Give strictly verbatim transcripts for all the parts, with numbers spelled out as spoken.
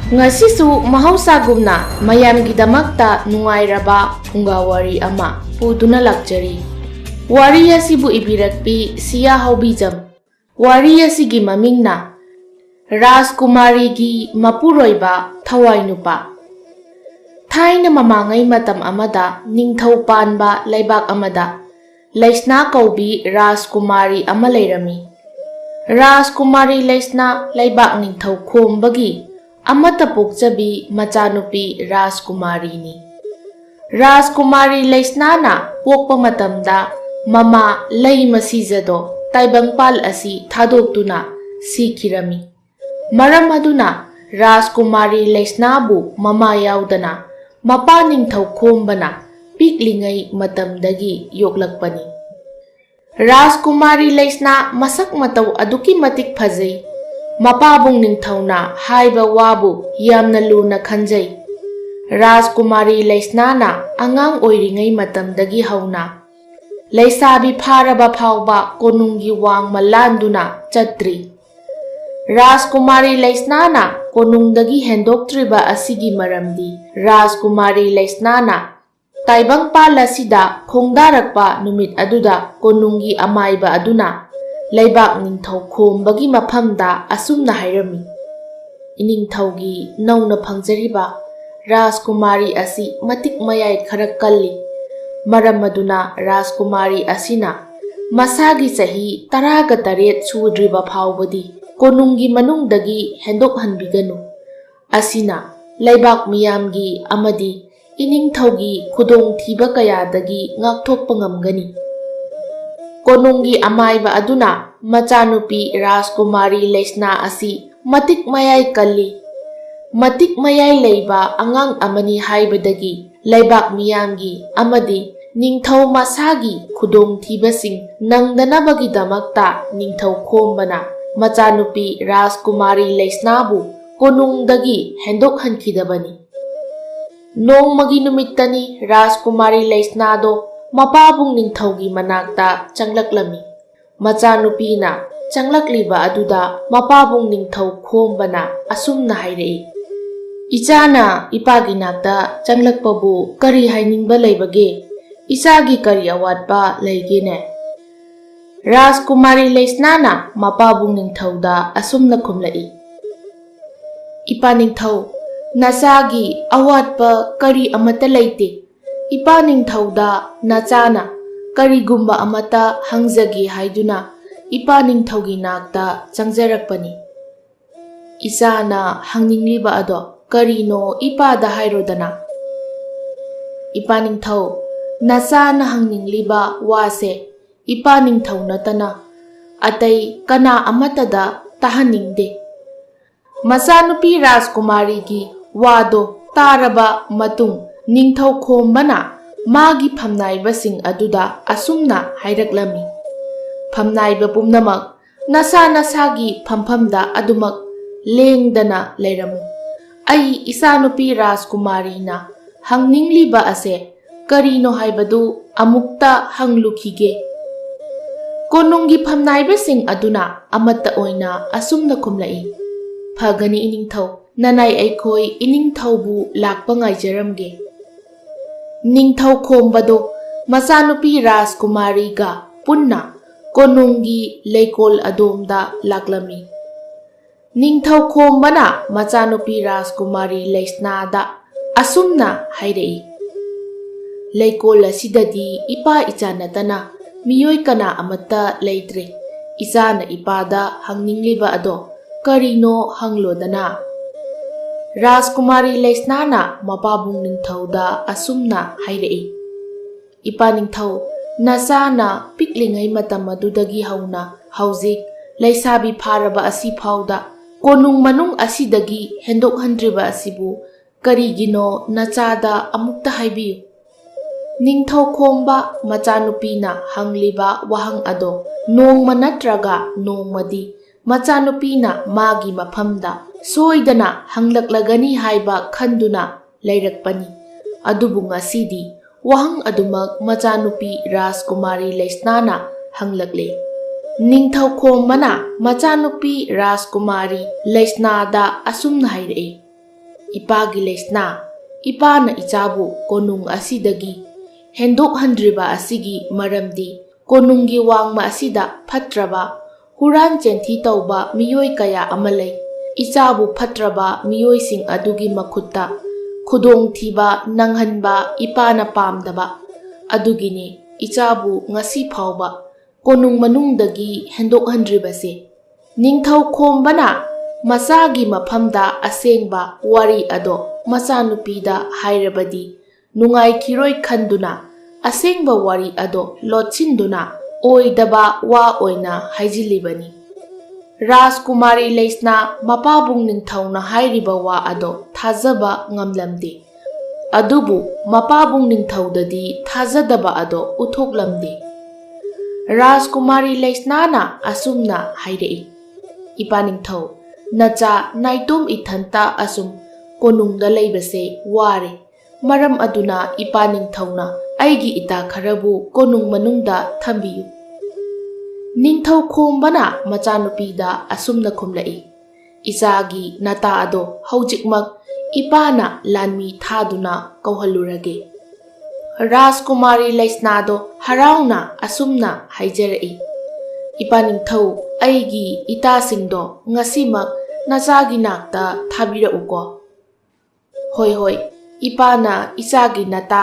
ꯉꯁꯤꯁꯨ ꯃꯍꯧꯁꯥꯒꯨꯝꯅ ꯃꯌꯥꯝꯒꯤꯗꯃꯛꯇ ꯅꯨꯡꯉꯥꯏꯔꯕ ꯐꯨꯡꯒꯥ ꯋꯥꯔꯤ ꯑꯃ ꯄꯨꯗꯨꯅ ꯂꯥꯛꯆꯔꯤ꯫ ꯋꯥꯔꯤ ꯑꯁꯤꯕꯨ ꯏꯕꯤꯔꯛꯄꯤ ꯁꯤꯌꯥ ꯍꯥꯎꯕꯤꯖꯝ꯫ ꯋꯥꯔꯤ ꯑꯁꯤꯒꯤ ꯃꯃꯤꯡꯅ ꯔꯥꯖꯀꯨꯃꯥꯔꯤꯒꯤ ꯃꯄꯨꯔꯣꯏꯕ ꯊꯋꯥꯏ ꯅꯨꯄꯥ꯫ ꯊꯥꯏꯅ ꯃꯃꯥꯡꯉꯩ ꯃꯇꯝ ꯑꯃꯗ ꯅꯤꯡꯊꯧ ꯄꯥꯟꯕ ꯂꯩꯕꯥꯛ ꯑꯃꯗ ꯂꯩꯁꯅꯥ ꯀꯧꯕꯤ ꯔꯥꯖꯀꯨꯃꯥꯔꯤ ꯑꯃ ꯂꯩꯔꯝꯃꯤ꯫ ꯔꯥꯖꯀꯨꯃꯥꯔꯤ ꯂꯩꯁꯅꯥ ꯂꯩꯕꯥꯛ ꯅꯤꯡꯊꯧ ꯈꯣꯝꯕꯒꯤ ꯑꯃꯠꯇ ꯄꯣꯛꯆꯕꯤ ꯃꯆꯥꯅꯨꯄꯤ ꯔꯥꯖꯀꯨꯃꯥꯔꯤꯅꯤ꯫ ꯔꯥꯖꯀꯨꯃꯥꯔꯤ ꯂꯩꯁꯅꯥꯅ ꯄꯣꯛꯄ ꯃꯇꯝꯗ ꯃꯃꯥ ꯂꯩꯃ ꯁꯤꯖꯗꯣ ꯇꯥꯏꯕꯪꯄꯥꯜ ꯑꯁꯤ ꯊꯥꯗꯣꯛꯇꯨꯅ ꯁꯤꯈꯤꯔꯝꯃꯤ꯫ ꯃꯔꯝ ꯑꯗꯨꯅ ꯔꯥꯖꯀꯨꯃꯥꯔꯤ ꯂꯩꯁꯅꯥꯕꯨ ꯃꯃꯥ ꯌꯥꯎꯗꯅ ꯃꯄꯥ ꯅꯤꯡꯊꯧ ꯈꯣꯝꯕꯅ ꯄꯤꯛꯂꯤꯉꯩ ꯃꯇꯝꯗꯒꯤ ꯌꯣꯛꯂꯛꯄꯅꯤ꯫ ꯔꯥꯖꯀꯨꯃꯥꯔꯤ ꯂꯩꯁꯅꯥ ꯃꯁꯛ ꯃꯇꯧ ꯑꯗꯨꯛꯀꯤ ꯃꯇꯤꯛ ꯐꯖꯩ꯫ ꯃꯄꯥꯕꯨꯡ ꯅꯤꯡꯊꯧꯅ ꯍꯥꯏꯕ ꯋꯥꯕꯨ ꯌꯥꯝꯅ ꯂꯨꯅ ꯈꯟꯖꯩ꯫ ꯔꯥꯖꯀꯨꯃꯥꯔꯤ ꯂꯩꯁꯅꯥꯅ ꯑꯉꯥꯡ ꯑꯣꯏꯔꯤꯉꯩ ꯃꯇꯝꯗꯒꯤ ꯍꯧꯅ ꯂꯩꯁꯥꯕꯤ ꯐꯥꯔꯕ ꯐꯥꯎꯕ ꯀꯣꯅꯨꯡꯒꯤ ꯋꯥꯡꯃ ꯂꯥꯟꯗꯨꯅ ꯆꯠꯇ꯭ꯔꯤ꯫ ꯔꯥꯖꯀꯨꯃꯥꯔꯤ ꯂꯩꯁꯅꯥꯅ ꯀꯣꯅꯨꯡꯗꯒꯤ ꯍꯦꯟꯗꯣꯛꯇ꯭ꯔꯤꯕ ꯑꯁꯤꯒꯤ ꯃꯔꯝꯗꯤ ꯔꯥꯖꯀꯨꯃꯥꯔꯤ ꯂꯩꯁꯅꯥꯅ ꯇꯥꯏꯕꯪꯄꯥꯜ ꯑꯁꯤꯗ ꯈꯣꯡꯗꯥꯔꯛꯄ ꯅꯨꯃꯤꯠ ꯑꯗꯨꯗ ꯀꯣꯅꯨꯡꯒꯤ ꯑꯃꯥꯏꯕ ꯑꯗꯨꯅ ꯂꯩꯕꯥꯛ ꯅꯤꯡꯊꯧ ꯈꯣꯝꯕꯒꯤ ꯃꯐꯝꯗ ꯑꯁꯨꯝꯅ ꯍꯥꯏꯔꯝꯃꯤ, "ꯏꯅꯤꯡꯊꯧꯒꯤ ꯅꯧꯅ ꯐꯪꯖꯔꯤꯕ ꯔꯥꯖꯀꯨꯃꯥꯔꯤ ꯑꯁꯤ ꯃꯇꯤꯛ ꯃꯌꯥꯏ ꯈꯔ ꯀꯜꯂꯤ꯫ ꯃꯔꯝ ꯑꯗꯨꯅ ꯔꯥꯖꯀꯨꯃꯥꯔꯤ ꯑꯁꯤꯅ ꯃꯁꯥꯒꯤ ꯆꯍꯤ ꯇꯔꯥꯒ ꯇꯔꯦꯠ ꯁꯨꯗ꯭ꯔꯤꯕ ꯐꯥꯎꯕꯗꯤ ꯀꯣꯅꯨꯡꯒꯤ ꯃꯅꯨꯡꯗꯒꯤ ꯍꯦꯟꯗꯣꯛꯍꯟꯕꯤꯒꯅꯨ꯫ ꯑꯁꯤꯅ ꯂꯩꯕꯥꯛ ꯃꯤꯌꯥꯝꯒꯤ ꯑꯃꯗꯤ ꯏꯅꯤꯡꯊꯧꯒꯤ ꯈꯨꯗꯣꯡꯊꯤꯕ ꯀꯌꯥꯗꯒꯤ ꯉꯥꯛꯊꯣꯛꯄ ꯉꯝꯒꯅꯤ꯫" ꯀꯣꯅꯨꯡꯒꯤ ꯑꯃꯥꯏꯕ ꯑꯗꯨꯅ ꯃꯆꯥꯅꯨꯄꯤ ꯔꯥꯖꯀꯨꯃꯥꯔꯤ ꯂꯩꯁꯅꯥ ꯑꯁꯤ ꯃꯇꯤꯛ ꯃꯌꯥꯏ ꯀꯜꯂꯤ꯫ ꯃꯇꯤꯛ ꯃꯌꯥꯏ ꯂꯩꯕ ꯑꯉꯥꯡ ꯑꯃꯅꯤ ꯍꯥꯏꯕꯗꯒꯤ ꯂꯩꯕꯥꯛ ꯃꯤꯌꯥꯝꯒꯤ ꯑꯃꯗꯤ ꯅꯤꯡꯊꯧ ꯃꯁꯥꯒꯤ ꯈꯨꯗꯣꯡꯊꯤꯕꯁꯤꯡ ꯅꯪꯗꯅꯕꯒꯤꯗꯃꯛꯇ ꯅꯤꯡꯊꯧ ꯈꯣꯝꯕꯅ ꯃꯆꯥꯅꯨꯄꯤ ꯔꯥꯖꯀꯨꯃꯥꯔꯤ ꯂꯩꯁꯅꯥꯕꯨ ꯀꯣꯅꯨꯡꯗꯒꯤ ꯍꯦꯟꯗꯣꯛꯍꯟꯈꯤꯗꯕꯅꯤ꯫ ꯅꯣꯡꯃꯒꯤ ꯅꯨꯃꯤꯠꯇꯅꯤ ꯔꯥꯖꯀꯨꯃꯥꯔꯤ ꯂꯩꯁꯅꯥꯗꯣ ꯃꯄꯥꯕꯨꯡ ꯅꯤꯡꯊꯧꯒꯤ ꯃꯅꯥꯛꯇ ꯆꯪꯂꯛꯂꯝꯃꯤ꯫ ꯃꯆꯥꯅꯨꯄꯤꯅ ꯆꯪꯂꯛꯂꯤꯕ ꯑꯗꯨꯗ ꯃꯄꯥꯕꯨꯡ ꯅꯤꯡꯊꯧ ꯈꯣꯝꯕꯅ ꯑꯁꯨꯝꯅ ꯍꯥꯏꯔꯛꯏ, "ꯏꯆꯥꯅ ꯏꯄꯥꯒꯤ ꯅꯥꯛꯇ ꯆꯪꯂꯛꯄꯕꯨ ꯀꯔꯤ ꯍꯥꯏꯅꯤꯡꯕ ꯂꯩꯕꯒꯦ? ꯏꯆꯥꯒꯤ ꯀꯔꯤ ꯑꯋꯥꯠꯄ ꯂꯩꯒꯦꯅꯦ?" ꯔꯥꯖꯀꯨꯃꯥꯔꯤ ꯂꯩꯁꯅꯥꯅ ꯃꯄꯥꯕꯨꯡ ꯅꯤꯡꯊꯧꯗ ꯑꯁꯨꯝꯅ ꯈꯨꯝꯂꯛꯏ, "ꯏꯄꯥ ꯅꯤꯡꯊꯧ, ꯅꯆꯥꯒꯤ ꯑꯋꯥꯠꯄ ꯀꯔꯤ ꯑꯃꯠꯇ ꯂꯩꯇꯦ꯫ ꯏꯄꯥ ꯅꯤꯡꯊꯧꯗ ꯅꯆꯥꯅ ꯀꯔꯤꯒꯨꯝꯕ ꯑꯃꯠꯇ ꯍꯪꯖꯒꯦ ꯍꯥꯏꯗꯨꯅ ꯏꯄꯥ ꯅꯤꯡꯊꯧꯒꯤ ꯅꯥꯛꯇ ꯆꯪꯖꯔꯛꯄꯅꯤ꯫ ꯏꯆꯥꯅ ꯍꯪꯅꯤꯡꯂꯤꯕ ꯑꯗꯣ ꯀꯔꯤꯅꯣ ꯏꯄꯥꯗ ꯍꯥꯏꯔꯣꯗꯅ?" "ꯏꯄꯥ ꯅꯤꯡꯊꯧ, ꯅꯆꯥꯅ ꯍꯪꯅꯤꯡꯂꯤꯕ ꯋꯥꯁꯦ ꯏꯄꯥ ꯅꯤꯡꯊꯧ ꯅꯠꯇꯅ ꯑꯇꯩ ꯀꯅꯥ ꯑꯃꯠꯇꯗ ꯇꯥꯍꯟꯅꯤꯡꯗꯦ꯫ ꯃꯆꯥꯅꯨꯄꯤ ꯔꯥꯖꯀꯨꯃꯥꯔꯤꯒꯤ ꯋꯥꯗꯣ ꯇꯥꯔꯕ ꯃꯇꯨꯡ ꯅꯤꯡꯊꯧ ꯈꯣꯝꯕꯅ ꯃꯥꯒꯤ ꯐꯝꯅꯥꯏꯕꯁꯤꯡ ꯑꯗꯨꯗ ꯑꯁꯨꯝꯅ ꯍꯥꯏꯔꯛꯂꯝꯃꯤ, ꯐꯝꯅꯥꯏꯕ ꯄꯨꯝꯅꯃꯛ ꯅꯁꯥ ꯅꯁꯥꯒꯤ ꯐꯝꯐꯝꯗ ꯑꯗꯨꯃꯛ ꯂꯦꯡꯗꯅ ꯂꯩꯔꯝꯃꯨ꯫ ꯑꯩ ꯏꯆꯥꯅꯨꯄꯤ ꯔꯥꯖꯀꯨꯃꯥꯔꯤꯅ ꯍꯪꯅꯤꯡꯂꯤꯕ ꯑꯁꯦ ꯀꯔꯤꯅꯣ ꯍꯥꯏꯕꯗꯨ ꯑꯃꯨꯛꯇ ꯍꯪꯂꯨꯈꯤꯒꯦ꯫" ꯀꯣꯅꯨꯡꯒꯤ ꯐꯝꯅꯥꯏꯕꯁꯤꯡ ꯑꯗꯨꯅ ꯑꯃꯠꯇ ꯑꯣꯏꯅ ꯑꯁꯨꯝꯅ ꯈꯨꯝꯂꯛꯏ, "ꯐꯒꯅꯤ ꯏꯅꯤꯡꯊꯧ, ꯅꯅꯥꯏ ꯑꯩꯈꯣꯏ ꯏꯅꯤꯡꯊꯧꯕꯨ ꯂꯥꯛꯄ ꯉꯥꯏꯖꯔꯝꯒꯦ꯫" ꯅꯤꯡꯊꯧ ꯈꯣꯝꯕꯗꯣ ꯃꯆꯥꯅꯨꯄꯤ ꯔꯥꯖꯀꯨꯃꯥꯔꯤꯒ ꯄꯨꯟꯅ ꯀꯣꯅꯨꯡꯒꯤ ꯂꯩꯀꯣꯜ ꯑꯗꯣꯝꯗ ꯂꯥꯛꯂꯝꯃꯤ꯫ ꯅꯤꯡꯊꯧ ꯈꯣꯝꯕꯅ ꯃꯆꯥꯅꯨꯄꯤ ꯔꯥꯖꯀꯨꯃꯥꯔꯤ ꯂꯩꯁꯅꯥꯗ ꯑꯁꯨꯝꯅ ꯍꯥꯏꯔꯛꯏ, "ꯂꯩꯀꯣꯜ ꯑꯁꯤꯗꯗꯤ ꯏꯄꯥ ꯏꯆꯥ ꯅꯠꯇꯅ ꯃꯤꯑꯣꯏ ꯀꯅꯥ ꯑꯃꯠꯇ ꯂꯩꯇ꯭ꯔꯦ꯫ ꯏꯆꯥꯅ ꯏꯄꯥꯗ ꯍꯪꯅꯤꯡꯂꯤꯕ ꯑꯗꯣ ꯀꯔꯤꯅꯣ ꯍꯪꯂꯣꯗꯅ꯫" ꯔꯥꯖꯀꯨꯃꯥꯔꯤ ꯂꯩꯁꯅꯥꯅ ꯃꯄꯥꯕꯨꯡ ꯅꯤꯡꯊꯧꯗ ꯑꯁꯨꯝꯅ ꯍꯥꯏꯔꯛꯏ, "ꯏꯄꯥ ꯅꯤꯡꯊꯧ, ꯅꯆꯥꯅ ꯄꯤꯛꯂꯤꯉꯩ ꯃꯇꯝ ꯑꯗꯨꯗꯒꯤ ꯍꯧꯅ ꯍꯧꯖꯤꯛ ꯂꯩꯁꯥꯕꯤ ꯐꯥꯔꯕ ꯑꯁꯤ ꯐꯥꯎꯗ ꯀꯣꯅꯨꯡ ꯃꯅꯨꯡ ꯑꯁꯤꯗꯒꯤ ꯍꯦꯟꯗꯣꯛꯍꯟꯗ꯭ꯔꯤꯕ ꯑꯁꯤꯕꯨ ꯀꯔꯤꯒꯤꯅꯣ ꯅꯆꯥꯗ ꯑꯃꯨꯛꯇ ꯍꯥꯏꯕꯤꯌꯨ꯫" ꯅꯤꯡꯊꯧ ꯈꯣꯝꯕ ꯃꯆꯥꯅꯨꯄꯤꯅ ꯍꯪꯂꯤꯕ ꯋꯥꯍꯪ ꯑꯗꯣ ꯅꯣꯡꯃ ꯅꯠꯇ꯭ꯔꯒ ꯅꯣꯡꯃꯗꯤ ꯃꯆꯥꯅꯨꯄꯤꯅ ꯃꯥꯒꯤ ꯃꯐꯝꯗ ꯁꯣꯏꯗꯅ ꯍꯪꯂꯛꯂꯒꯅꯤ ꯍꯥꯏꯕ ꯈꯟꯗꯨꯅ ꯂꯩꯔꯛꯄꯅꯤ꯫ ꯑꯗꯨꯕꯨ ꯉꯁꯤꯗꯤ ꯋꯥꯍꯪ ꯑꯗꯨꯃꯛ ꯃꯆꯥꯅꯨꯄꯤ ꯔꯥꯖꯀꯨꯃꯥꯔꯤ ꯂꯩꯁꯅꯥꯅ ꯍꯪꯂꯛꯂꯦ꯫ ꯅꯤꯡꯊꯧ ꯈꯣꯝꯕꯅ ꯃꯆꯥꯅꯨꯄꯤ ꯔꯥꯖꯀꯨꯃꯥꯔꯤ ꯂꯩꯁꯅꯥꯗ ꯑꯁꯨꯝꯅ ꯍꯥꯏꯔꯛꯏ, ꯏꯄꯥꯒꯤ ꯂꯩꯁꯅꯥ, ꯏꯄꯥꯅ ꯏꯆꯥꯕꯨ ꯀꯣꯅꯨꯡ ꯑꯁꯤꯗꯒꯤ ꯍꯦꯟꯗꯣꯛꯍꯟꯗ꯭ꯔꯤꯕ ꯑꯁꯤꯒꯤ ꯃꯔꯝꯗꯤ ꯀꯣꯅꯨꯡꯒꯤ ꯋꯥꯡꯃ ꯑꯁꯤꯗ ꯐꯠꯇ꯭ꯔꯕ ꯍꯨꯔꯥꯟ ꯆꯦꯟꯊꯤ ꯇꯧꯕ ꯃꯤꯑꯣꯏ ꯀꯌꯥ ꯑꯃ ꯂꯩ꯫ ꯏꯆꯥꯕꯨ ꯐꯠꯇ꯭ꯔꯕ ꯃꯤꯑꯣꯏꯁꯤꯡ ꯑꯗꯨꯒꯤ ꯃꯈꯨꯠꯇ ꯈꯨꯗꯣꯡꯊꯤꯕ ꯅꯪꯍꯟꯕ ꯏꯄꯥꯅ ꯄꯥꯝꯗꯕ ꯑꯗꯨꯒꯤꯅꯤ ꯏꯆꯥꯕꯨ ꯉꯁꯤ ꯐꯥꯎꯕ ꯀꯣꯅꯨꯡ ꯃꯅꯨꯡꯗꯒꯤ ꯍꯦꯟꯗꯣꯛꯍꯟꯗ꯭ꯔꯤꯕꯁꯦ꯫ ꯅꯤꯡꯊꯧ ꯈꯣꯝꯕꯅ ꯃꯆꯥꯒꯤ ꯃꯐꯝꯗ ꯑꯁꯦꯡꯕ ꯋꯥꯔꯤ ꯑꯗꯣ ꯃꯆꯥꯅꯨꯄꯤꯗ ꯍꯥꯏꯔꯕꯗꯤ ꯅꯨꯡꯉꯥꯏꯈꯤꯔꯣꯏ ꯈꯟꯗꯨꯅ ꯑꯁꯦꯡꯕ ꯋꯥꯔꯤ ꯑꯗꯣ ꯂꯣꯠꯁꯤꯟꯗꯨꯅ ꯑꯣꯏꯗꯕ ꯋꯥ ꯑꯣꯏꯅ ꯍꯥꯏꯖꯤꯜꯂꯤꯕꯅꯤ꯫ ꯔꯥꯖꯀꯨꯃꯥꯔꯤ ꯂꯩꯁꯅꯥ ꯃꯄꯥꯕꯨꯡ ꯅꯤꯡꯊꯧꯅ ꯍꯥꯏꯔꯤꯕ ꯋꯥ ꯑꯗꯣ ꯊꯥꯖꯕ ꯉꯝꯂꯝꯗꯦ꯫ ꯑꯗꯨꯕꯨ ꯃꯄꯥꯕꯨꯡ ꯅꯤꯡꯊꯧꯗꯗꯤ ꯊꯥꯖꯗꯕ ꯑꯗꯣ ꯎꯠꯊꯣꯛꯂꯝꯗꯦ꯫ ꯔꯥꯖꯀꯨꯃꯥꯔꯤ ꯂꯩꯁꯅꯥꯅ ꯑꯁꯨꯝꯅ ꯍꯥꯏꯔꯛꯏ, "ꯏꯄꯥ ꯅꯤꯡꯊꯧ, ꯅꯆꯥ ꯅꯥꯏꯇꯣꯝ ꯏꯊꯟꯇ ꯑꯁꯨꯝ ꯀꯣꯅꯨꯡꯗ ꯂꯩꯕꯁꯦ ꯋꯥꯔꯦ꯫ ꯃꯔꯝ ꯑꯗꯨꯅ ꯏꯄꯥ ꯅꯤꯡꯊꯧꯅ ꯑꯩꯒꯤ ꯏꯇꯥ ꯈꯔꯕꯨ ꯀꯣꯅꯨꯡ ꯃꯅꯨꯡꯗ ꯊꯝꯕꯤꯌꯨ꯫" ꯅꯤꯡꯊꯧ ꯈꯣꯝꯕꯅ ꯃꯆꯥꯅꯨꯄꯤꯗ ꯑꯁꯨꯝꯅ ꯈꯨꯝꯂꯛꯏ, "ꯏꯆꯥꯒꯤ ꯅꯇꯥ ꯑꯗꯣ ꯍꯧꯖꯤꯛꯃꯛ ꯏꯄꯥꯅ ꯂꯥꯟꯃꯤ ꯊꯥꯗꯨꯅ ꯀꯧꯍꯜꯂꯨꯔꯒꯦ꯫" ꯔꯥꯖꯀꯨꯃꯥꯔꯤ ꯂꯩꯁꯅꯥꯗꯣ ꯍꯔꯥꯎꯅ ꯑꯁꯨꯝꯅ ꯍꯥꯏꯖꯔꯛꯏ, "ꯏꯄꯥ ꯅꯤꯡꯊꯧ, ꯑꯩꯒꯤ ꯏꯇꯥꯁꯤꯡꯗꯣ ꯉꯁꯤꯃꯛ ꯅꯆꯥꯒꯤ ꯅꯥꯛꯇ ꯊꯥꯕꯤꯔꯛꯎꯀꯣ꯫" "ꯍꯣꯏ, ꯍꯣꯏ, ꯏꯄꯥꯅ ꯏꯆꯥꯒꯤ ꯅꯇꯥ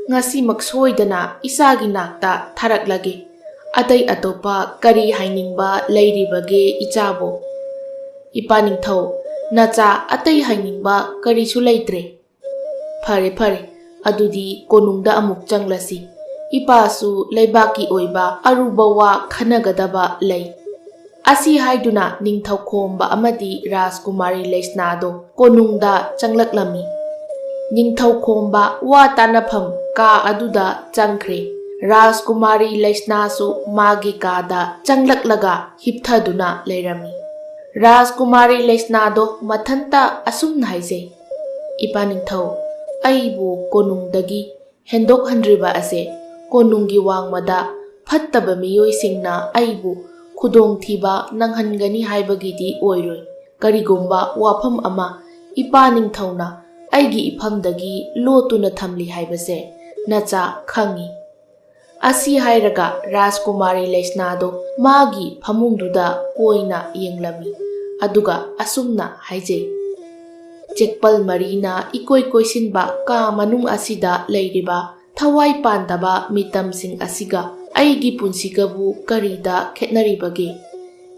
ꯉꯁꯤꯃꯛ ꯁꯣꯏꯗꯅ ꯏꯆꯥꯒꯤ ꯅꯥꯛꯇ ꯊꯥꯔꯛꯂꯒꯦ꯫ ꯑꯇꯩ ꯑꯇꯣꯞꯄ ꯀꯔꯤ ꯍꯥꯏꯅꯤꯡꯕ ꯂꯩꯔꯤꯕꯒꯦ ꯏꯆꯥꯕꯨ?" "ꯏꯄꯥ ꯅꯤꯡꯊꯧ, ꯅꯆꯥ ꯑꯇꯩ ꯍꯥꯏꯅꯤꯡꯕ ꯀꯔꯤꯁꯨ ꯂꯩꯇ꯭ꯔꯦ꯫" "ꯐꯔꯦ, ꯐꯔꯦ, ꯑꯗꯨꯗꯤ ꯀꯣꯅꯨꯡꯗ ꯑꯃꯨꯛ ꯆꯪꯂꯁꯤ꯫ ꯏꯄꯥꯁꯨ ꯂꯩꯕꯥꯛꯀꯤ ꯑꯣꯏꯕ ꯑꯔꯨꯕ ꯋꯥ ꯈꯟꯅꯒꯗꯕ ꯂꯩ꯫" ꯑꯁꯤ ꯍꯥꯏꯗꯨꯅ ꯅꯤꯡꯊꯧ ꯈꯣꯝꯕ ꯑꯃꯗꯤ ꯔꯥꯖꯀꯨꯃꯥꯔꯤ ꯂꯩꯁꯅꯥꯗꯣ ꯀꯣꯅꯨꯡꯗ ꯆꯪꯂꯛꯂꯝꯃꯤ꯫ ꯅꯤꯡꯊꯧ ꯈꯣꯝꯕ ꯋꯥ ꯇꯥꯅꯐꯝ ꯀꯥ ꯑꯗꯨꯗ ꯆꯪꯈ꯭ꯔꯦ꯫ ꯔꯥꯖꯀꯨꯃꯥꯔꯤ ꯂꯩꯁꯅꯥꯁꯨ ꯃꯥꯒꯤ ꯀꯥꯗ ꯆꯪꯂꯛꯂꯒ ꯍꯤꯞꯊꯗꯨꯅ ꯂꯩꯔꯝꯃꯤ꯫ ꯔꯥꯖꯀꯨꯃꯥꯔꯤ ꯂꯩꯁꯅꯥꯗꯣ ꯃꯊꯟꯇ ꯑꯁꯨꯝꯅ ꯍꯥꯏꯖꯩ, "ꯏꯄꯥ ꯅꯤꯡꯊꯧ, ꯑꯩꯕꯨ ꯀꯣꯅꯨꯡꯗꯒꯤ ꯍꯦꯟꯗꯣꯛꯍꯟꯗ꯭ꯔꯤꯕ ꯑꯁꯦ ꯀꯣꯅꯨꯡꯒꯤ ꯋꯥꯡꯃꯗ ꯐꯠꯇꯕ ꯃꯤꯑꯣꯏꯁꯤꯡꯅ ꯑꯩꯕꯨ ꯈꯨꯗꯣꯡꯊꯤꯕ ꯅꯪꯍꯟꯒꯅꯤ ꯍꯥꯏꯕꯒꯤꯗꯤ ꯑꯣꯏꯔꯣꯏ꯫ ꯀꯔꯤꯒꯨꯝꯕ ꯋꯥꯐꯝ ꯑꯃ "ꯏꯄꯥ ꯅꯤꯡꯊꯧꯅ ꯑꯩꯒꯤ ꯏꯐꯝꯗꯒꯤ ꯂꯣꯠꯇꯨꯅ ꯊꯝꯂꯤ ꯍꯥꯏꯕꯁꯦ ꯅꯆꯥ ꯈꯪꯉꯤ?" ꯑꯁꯤ ꯍꯥꯏꯔꯒ ꯔꯥꯖꯀꯨꯃꯥꯔꯤ ꯂꯩꯁꯅꯥꯗꯣ ꯃꯥꯒꯤ ꯐꯃꯨꯡꯗꯨꯗ ꯀꯣꯏꯅ ꯌꯦꯡꯂꯝꯃꯤ꯫ ꯑꯗꯨꯒ ꯑꯁꯨꯝꯅ ꯍꯥꯏꯖꯩ, "ꯆꯦꯛꯄꯜ ꯃꯔꯤꯅ ꯏꯀꯣꯏ ꯀꯣꯏꯁꯤꯟꯕ ꯀꯥ ꯃꯅꯨꯡ ꯑꯁꯤꯗ ꯂꯩꯔꯤꯕ ꯊꯋꯥꯏ ꯄꯥꯟꯗꯕ ꯃꯤꯇꯝꯁꯤꯡ ꯑꯁꯤꯒ ꯑꯩꯒꯤ ꯄꯨꯟꯁꯤꯒꯕꯨ ꯀꯔꯤꯗ ꯈꯦꯠꯅꯔꯤꯕꯒꯦ?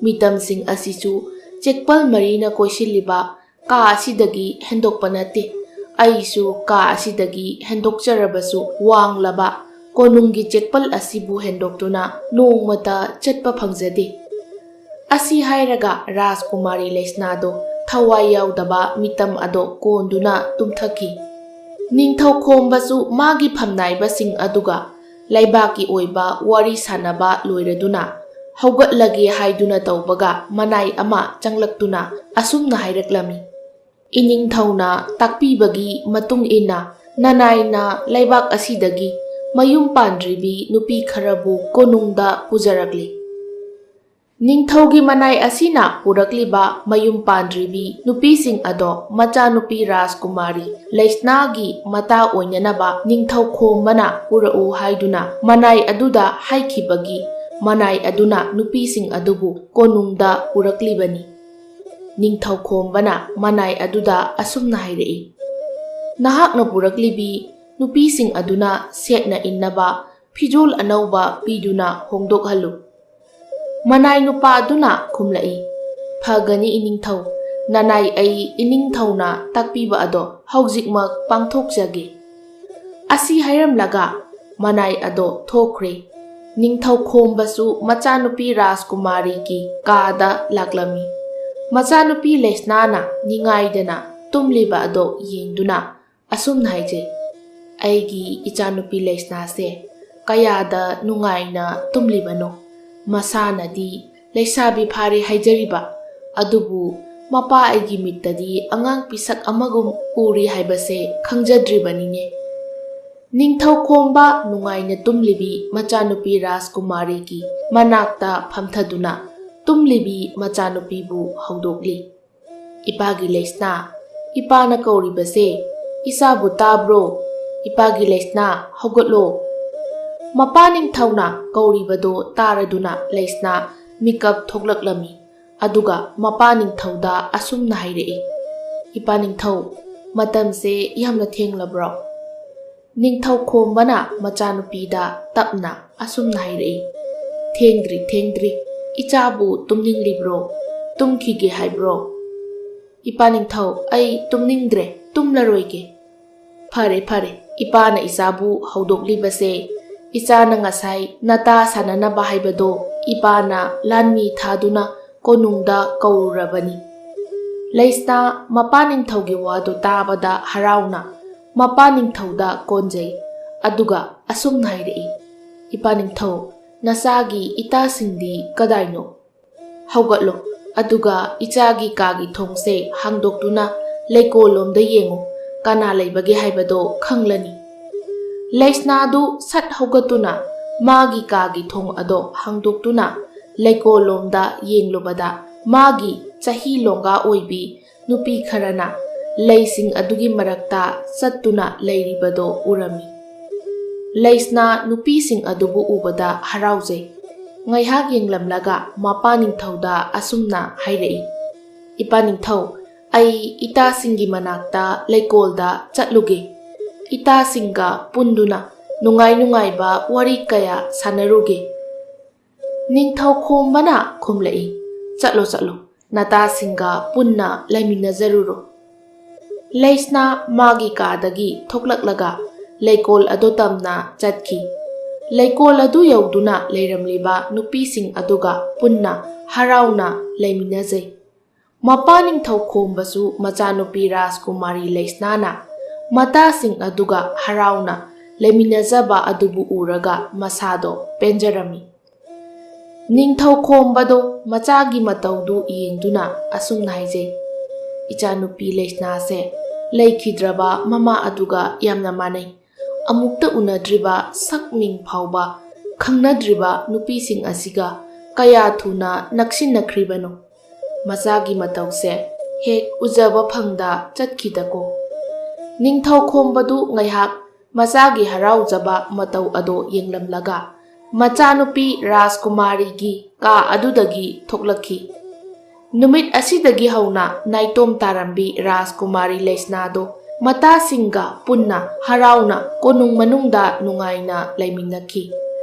ꯃꯤꯇꯝꯁꯤꯡ ꯑꯁꯤꯁꯨ ꯆꯦꯛꯄꯜ ꯃꯔꯤꯅ ꯀꯣꯏꯁꯤꯜꯂꯤꯕ ꯀꯥ ꯑꯁꯤꯗꯒꯤ ꯍꯦꯟꯗꯣꯛꯄ ꯅꯠꯇꯦ꯫ ꯑꯩꯁꯨ ꯀꯥ ꯑꯁꯤꯗꯒꯤ ꯍꯦꯟꯗꯣꯛꯆꯔꯕꯁꯨ ꯋꯥꯡꯂꯕ ꯀꯣꯅꯨꯡꯒꯤ ꯆꯦꯛꯄꯜ ꯑꯁꯤꯕꯨ ꯍꯦꯟꯗꯣꯛꯇꯨꯅ ꯅꯣꯡꯃꯇ ꯆꯠꯄ ꯐꯪꯖꯗꯦ"꯫ ꯑꯁꯤ ꯍꯥꯏꯔꯒ ꯔꯥꯖꯀꯨꯃꯥꯔꯤ ꯂꯩꯁꯅꯥꯗꯣ ꯊꯋꯥꯏ ꯌꯥꯎꯗꯕ ꯃꯤꯇꯝ ꯑꯗꯣ ꯀꯣꯟꯗꯨꯅ ꯇꯨꯝꯊꯈꯤ꯫ ꯅꯤꯡꯊꯧ ꯈꯣꯝꯕꯁꯨ ꯃꯥꯒꯤ ꯐꯝꯅꯥꯏꯕꯁꯤꯡ ꯑꯗꯨꯒ ꯂꯩꯕꯥꯛꯀꯤ ꯑꯣꯏꯕ ꯋꯥꯔꯤ ꯁꯥꯟꯅꯕ ꯂꯣꯏꯔꯗꯨꯅ ꯍꯧꯒꯠꯂꯒꯦ ꯍꯥꯏꯗꯨꯅ ꯇꯧꯕꯒ ꯃꯅꯥꯏ ꯑꯃ ꯆꯪꯂꯛꯇꯨꯅ ꯑꯁꯨꯝꯅ ꯍꯥꯏꯔꯛꯂꯝꯃꯤ, "ꯏꯅꯤꯡꯊꯧꯅ ꯇꯥꯛꯄꯤꯕꯒꯤ ꯃꯇꯨꯡ ꯏꯟꯅ ꯅꯅꯥꯏꯅ ꯂꯩꯕꯥꯛ ꯑꯁꯤꯗꯒꯤ ꯃꯌꯨꯝ ꯄꯥꯟꯗ꯭ꯔꯤꯕꯤ ꯅꯨꯄꯤ ꯈꯔꯕꯨ ꯀꯣꯅꯨꯡꯗ ꯄꯨꯖꯔꯛꯂꯤ꯫ ꯅꯤꯡꯊꯧꯒꯤ ꯃꯅꯥꯏ ꯑꯁꯤꯅ ꯄꯨꯔꯛꯂꯤꯕ ꯃꯌꯨꯝ ꯄꯥꯟꯗ꯭ꯔꯤꯕꯤ ꯅꯨꯄꯤꯁꯤꯡ ꯑꯗꯣ ꯃꯆꯥꯅꯨꯄꯤ ꯔꯥꯖꯀꯨꯃꯥꯔꯤ ꯂꯩꯁꯅꯥꯒꯤ ꯃꯇꯥ ꯑꯣꯏꯅꯅꯕ ꯅꯤꯡꯊꯧ ꯈꯣꯝꯕꯅ ꯄꯨꯔꯛꯎ" ꯍꯥꯏꯗꯨꯅ ꯃꯅꯥꯏ ꯑꯗꯨꯗ ꯍꯥꯏꯈꯤꯕꯒꯤ ꯃꯅꯥꯏ ꯑꯗꯨꯅ ꯅꯨꯄꯤꯁꯤꯡ ꯑꯗꯨꯕꯨ ꯀꯣꯅꯨꯡꯗ ꯄꯨꯔꯛꯂꯤꯕꯅꯤ꯫ ꯅꯤꯡꯊꯧ ꯈꯣꯝꯕꯅ ꯃꯅꯥꯏ ꯑꯗꯨꯗ ꯑꯁꯨꯝꯅ ꯍꯥꯏꯔꯛꯏ, "ꯅꯍꯥꯛꯅ ꯄꯨꯔꯛꯂꯤꯕꯤ ꯅꯨꯄꯤꯁꯤꯡ ꯑꯗꯨꯅ ꯁꯦꯠꯅ ꯏꯟꯅꯕ ꯐꯤꯖꯣꯜ ꯑꯅꯧꯕ ꯄꯤꯗꯨꯅ ꯍꯣꯡꯗꯣꯛꯍꯜꯂꯨ"꯫ ꯃꯅꯥꯏ ꯅꯨꯄꯥ ꯑꯗꯨꯅ ꯈꯨꯝꯂꯛꯏ, "ꯐꯒꯅꯤ ꯏꯅꯤꯡꯊꯧ, ꯅꯅꯥꯏ ꯑꯩ ꯏꯅꯤꯡꯊꯧꯅ ꯇꯥꯛꯄꯤꯕ ꯑꯗꯣ ꯍꯧꯖꯤꯛꯃꯛ ꯄꯥꯡꯊꯣꯛꯆꯒꯦ"꯫ ꯑꯁꯤ ꯍꯥꯏꯔꯝꯂꯒ ꯃꯅꯥꯏ ꯑꯗꯣ ꯊꯣꯛꯈ꯭ꯔꯦ꯫ ꯅꯤꯡꯊꯧ ꯈꯣꯝꯕꯁꯨ ꯃꯆꯥꯅꯨꯄꯤ ꯔꯥꯖꯀꯨꯃꯥꯔꯤꯒꯤ ꯀꯥꯗ ꯂꯥꯛꯂꯝꯃꯤ꯫ ꯃꯆꯥꯅꯨꯄꯤ ꯂꯩꯁꯅꯥꯅ ꯅꯤꯡꯉꯥꯏꯗꯅ ꯇꯨꯝꯂꯤꯕ ꯑꯗꯣ ꯌꯦꯡꯗꯨꯅ ꯑꯁꯨꯝꯅ ꯍꯥꯏꯖꯩ, "ꯑꯩꯒꯤ ꯏꯆꯥꯅꯨꯄꯤ ꯂꯩꯁꯅꯥꯁꯦ ꯀꯌꯥꯗ ꯅꯨꯡꯉꯥꯏꯅ ꯇꯨꯝꯂꯤꯕꯅꯣ꯫ ꯃꯁꯥꯅꯗꯤ ꯂꯩꯁꯥꯕꯤ ꯐꯥꯔꯦ ꯍꯥꯏꯖꯔꯤꯕ, ꯑꯗꯨꯕꯨ ꯃꯄꯥ ꯑꯩꯒꯤ ꯃꯤꯠꯇꯗꯤ ꯑꯉꯥꯡ ꯄꯤꯁꯛ ꯑꯃꯒꯨꯝ ꯎꯔꯤ ꯍꯥꯏꯕꯁꯦ ꯈꯪꯖꯗ꯭ꯔꯤꯕꯅꯤꯅꯦ"꯫ ꯅꯤꯡꯊꯧ ꯈꯣꯝꯕ ꯅꯨꯡꯉꯥꯏꯅ ꯇꯨꯝꯂꯤꯕꯤ ꯃꯆꯥꯅꯨꯄꯤ ꯔꯥꯖꯀꯨꯃꯥꯔꯤꯒꯤ ꯃꯅꯥꯛꯇ ꯐꯝꯊꯗꯨꯅ ꯇꯨꯝꯂꯤꯕꯤ ꯃꯆꯥꯅꯨꯄꯤꯕꯨ ꯍꯧꯗꯣꯛꯂꯤ꯫ "ꯏꯄꯥꯒꯤ ꯂꯩꯁꯅꯥ, "ꯏꯄꯥꯅ ꯀꯧꯔꯤꯕꯁꯦ, ꯏꯆꯥꯕꯨ ꯇꯥꯕ꯭ꯔꯣ? ꯏꯄꯥꯒꯤ ꯂꯩꯁꯅꯥ, ꯍꯧꯒꯠꯂꯣ!" ꯃꯄꯥ ꯅꯤꯡꯊꯧꯅ ꯀꯧꯔꯤꯕꯗꯣ ꯇꯥꯔꯗꯨꯅ ꯂꯩꯁꯅꯥ ꯃꯤꯀꯞ ꯊꯣꯛꯂꯛꯂꯝꯃꯤ꯫ ꯑꯗꯨꯒ ꯃꯄꯥ ꯅꯤꯡꯊꯧꯗ ꯑꯁꯨꯝꯅ ꯍꯥꯏꯔꯛꯏ, "ꯏꯄꯥ ꯅꯤꯡꯊꯧ, ꯃꯇꯝꯁꯦ ꯌꯥꯝꯅ ꯊꯦꯡꯂꯕ꯭ꯔꯣ?" ꯅꯤꯡꯊꯧ ꯈꯣꯝꯕꯅ ꯃꯆꯥꯅꯨꯄꯤꯗ ꯇꯞꯅ ꯑꯁꯨꯝꯅ ꯍꯥꯏꯔꯛꯏ, "ꯊꯦꯡꯗ꯭ꯔꯤ, ꯊꯦꯡꯗ꯭ꯔꯤ꯫ ꯏꯆꯥꯕꯨ ꯇꯨꯝꯅꯤꯡꯂꯤꯕ꯭ꯔꯣ? ꯇꯨꯝꯈꯤꯒꯦ ꯍꯥꯏꯕ꯭ꯔꯣ?" "ꯏꯄꯥ ꯅꯤꯡꯊꯧ, ꯑꯩ ꯇꯨꯝꯅꯤꯡꯗ꯭ꯔꯦ, ꯇꯨꯝꯂꯔꯣꯏꯒꯦ꯫" "ꯐꯔꯦ, ꯐꯔꯦ, ꯏꯄꯥꯅ ꯏꯆꯥꯕꯨ ꯍꯧꯗꯣꯛꯂꯤꯕꯁꯦ, ꯏꯆꯥꯅ ꯉꯁꯥꯏ ꯅꯇꯥ ꯁꯥꯟꯅꯅꯕ ꯍꯥꯏꯕꯗꯣ ꯏꯄꯥꯅ ꯂꯥꯟꯃꯤ ꯊꯥꯗꯨꯅ ꯀꯣꯅꯨꯡꯗ ꯀꯧꯔꯨꯔꯕꯅꯤ꯫" ꯂꯩꯁꯅꯥ ꯃꯄꯥ ꯅꯤꯡꯊꯧꯒꯤ ꯋꯥꯗꯨ ꯇꯥꯕꯗ ꯍꯔꯥꯎꯅ ꯃꯄꯥ ꯅꯤꯡꯊꯧꯗ ꯀꯣꯟꯖꯩ, ꯑꯗꯨꯒ ꯑꯁꯨꯝꯅ ꯍꯥꯏꯔꯛꯏ, "ꯏꯄꯥ ꯅꯤꯡꯊꯧ, ꯅꯆꯥꯒꯤ ꯏꯇꯥꯁꯤꯡꯗꯤ ꯀꯗꯥꯏꯅꯣ? ꯍꯧꯒꯠꯂꯣ, ꯑꯗꯨꯒ ꯏꯆꯥꯒꯤ ꯀꯥꯒꯤ ꯊꯣꯡꯁꯦ ꯍꯥꯡꯗꯣꯛꯇꯨꯅ ꯂꯩꯀꯣꯜꯂꯣꯝꯗ ꯌꯦꯡꯉꯨ, ꯀꯅꯥ ꯂꯩꯕꯒꯦ ꯍꯥꯏꯕꯗꯣ ꯈꯪꯂꯅꯤ꯫" ꯂꯩꯁꯅꯥꯗꯨ ꯁꯠ ꯍꯧꯒꯠꯇꯨꯅ ꯃꯥꯒꯤ ꯀꯥꯒꯤ ꯊꯣꯡ ꯑꯗꯣ ꯍꯥꯡꯗꯣꯛꯇꯨꯅ ꯂꯩꯀꯣꯜꯂꯣꯝꯗ ꯌꯦꯡꯂꯨꯕꯗ ꯃꯥꯒꯤ ꯆꯍꯤ ꯂꯣꯡꯒꯥ ꯑꯣꯏꯕꯤ ꯅꯨꯄꯤ ꯈꯔꯅ ꯂꯩꯁꯤꯡ ꯑꯗꯨꯒꯤ ꯃꯔꯛꯇ ꯆꯠꯇꯨꯅ ꯂꯩꯔꯤꯕꯗꯣ ꯎꯔꯝꯃꯤ꯫ ꯂꯩꯁꯅꯥ ꯅꯨꯄꯤꯁꯤꯡ ꯑꯗꯨꯕꯨ ꯎꯕꯗ ꯍꯔꯥꯎꯖꯩ꯫ ꯉꯥꯏꯍꯥꯛ ꯌꯦꯡꯂꯝꯂꯒ ꯃꯄꯥ ꯅꯤꯡꯊꯧꯗ ꯑꯁꯨꯝꯅ ꯍꯥꯏꯔꯛꯏ, "ꯏꯄꯥ ꯅꯤꯡꯊꯧ, ꯑꯩ ꯏꯇꯥꯁꯤꯡꯒꯤ ꯃꯅꯥꯛꯇ ꯂꯩꯀꯣꯜꯗ ꯆꯠꯂꯨꯒꯦ꯫ ꯏꯇꯥꯁꯤꯡꯒ ꯄꯨꯟꯗꯨꯅ ꯅꯨꯡꯉꯥꯏ ꯅꯨꯡꯉꯥꯏꯕ ꯋꯥꯔꯤ ꯀꯌꯥ ꯁꯥꯟꯅꯔꯨꯒꯦ꯫" ꯅꯤꯡꯊꯧ ꯈꯣꯝꯕꯅ ꯈꯨꯝꯂꯛꯏ, "ꯆꯠꯂꯣ, ꯆꯠꯂꯣ, ꯅꯇꯥꯁꯤꯡꯒ ꯄꯨꯟꯅ ꯂꯩꯃꯤꯟꯅꯖꯔꯨꯔꯣ꯫" ꯂꯩꯁꯅꯥ ꯃꯥꯒꯤ ꯀꯥꯗꯒꯤ ꯊꯣꯛꯂꯛꯂꯒ ꯂꯩꯀꯣꯜ ꯑꯗꯨ ꯇꯝꯅ ꯆꯠꯈꯤ꯫ ꯂꯩꯀꯣꯜ ꯑꯗꯨ ꯌꯧꯗꯨꯅ ꯂꯩꯔꯝꯂꯤꯕ ꯅꯨꯄꯤꯁꯤꯡ ꯑꯗꯨꯒ ꯄꯨꯟꯅ ꯍꯔꯥꯎꯅ ꯂꯩꯃꯤꯟꯅꯖꯩ꯫ ꯃꯄꯥ ꯅꯤꯡꯊꯧ ꯈꯣꯝꯕꯁꯨ ꯃꯆꯥꯅꯨꯄꯤ ꯔꯥꯖꯀꯨꯃꯥꯔꯤ ꯂꯩꯁꯅꯥꯅ ꯃꯇꯥꯁꯤꯡ ꯑꯗꯨꯒ ꯍꯔꯥꯎꯅ ꯂꯩꯃꯤꯟꯅꯖꯕ ꯑꯗꯨꯕꯨ ꯎꯔꯒ ꯃꯁꯥꯗꯣ ꯄꯦꯟꯖꯔꯝꯃꯤ꯫ ꯅꯤꯡꯊꯧ ꯈꯣꯝꯕꯗꯣ ꯃꯆꯥꯒꯤ ꯃꯇꯧꯗꯨ ꯌꯦꯡꯗꯨꯅ ꯑꯁꯨꯝꯅ ꯍꯥꯏꯖꯩ, "ꯏꯆꯥꯅꯨꯄꯤ ꯂꯩꯁꯅꯥꯁꯦ ꯂꯩꯈꯤꯗ꯭ꯔꯕ ꯃꯃꯥ ꯑꯗꯨꯒ ꯌꯥꯝꯅ ꯃꯥꯟꯅꯩ꯫ ꯑꯃꯨꯛꯇ ꯎꯅꯗ꯭ꯔꯤꯕ, ꯁꯛ ꯃꯤꯡ ꯐꯥꯎꯕ ꯈꯪꯅꯗ꯭ꯔꯤꯕ ꯅꯨꯄꯤꯁꯤꯡ ꯑꯁꯤꯒ ꯀꯌꯥ ꯊꯨꯅ ꯅꯛꯁꯤꯟꯅꯈ꯭ꯔꯤꯕꯅꯣ꯫ ꯃꯆꯥꯒꯤ ꯃꯇꯧꯁꯦ ꯍꯦꯛ ꯎꯖꯕ ꯐꯪꯗ ꯆꯠꯈꯤꯗꯀꯣ꯫ ꯅꯤꯡꯊꯧ ꯈꯣꯝꯕꯗꯨ ꯉꯥꯏꯍꯥꯛ ꯃꯆꯥꯒꯤ ꯍꯔꯥꯎꯖꯕ ꯃꯇꯧ ꯑꯗꯣ ꯌꯦꯡꯂꯝꯂꯒ ꯃꯆꯥꯅꯨꯄꯤ ꯔꯥꯖꯀꯨꯃꯥꯔꯤꯒꯤ ꯀꯥ ꯑꯗꯨꯗꯒꯤ ꯊꯣꯛꯂꯛꯈꯤ꯫ ꯅꯨꯃꯤꯠ ꯑꯁꯤꯗꯒꯤ ꯍꯧꯅ ꯅꯥꯏꯇꯣꯝ ꯇꯥꯔꯝꯕꯤ ꯔꯥꯖꯀꯨꯃꯥꯔꯤ ꯂꯩꯁꯅꯥꯗꯣ ꯃꯇꯥꯁꯤꯡꯒ ꯄꯨꯟꯅ ꯍꯔꯥꯎꯅ ꯀꯣꯅꯨꯡ ꯃꯅꯨꯡꯗ ꯅꯨꯡꯉꯥꯏꯅ ꯂꯩꯃꯤꯟꯅꯈꯤ꯫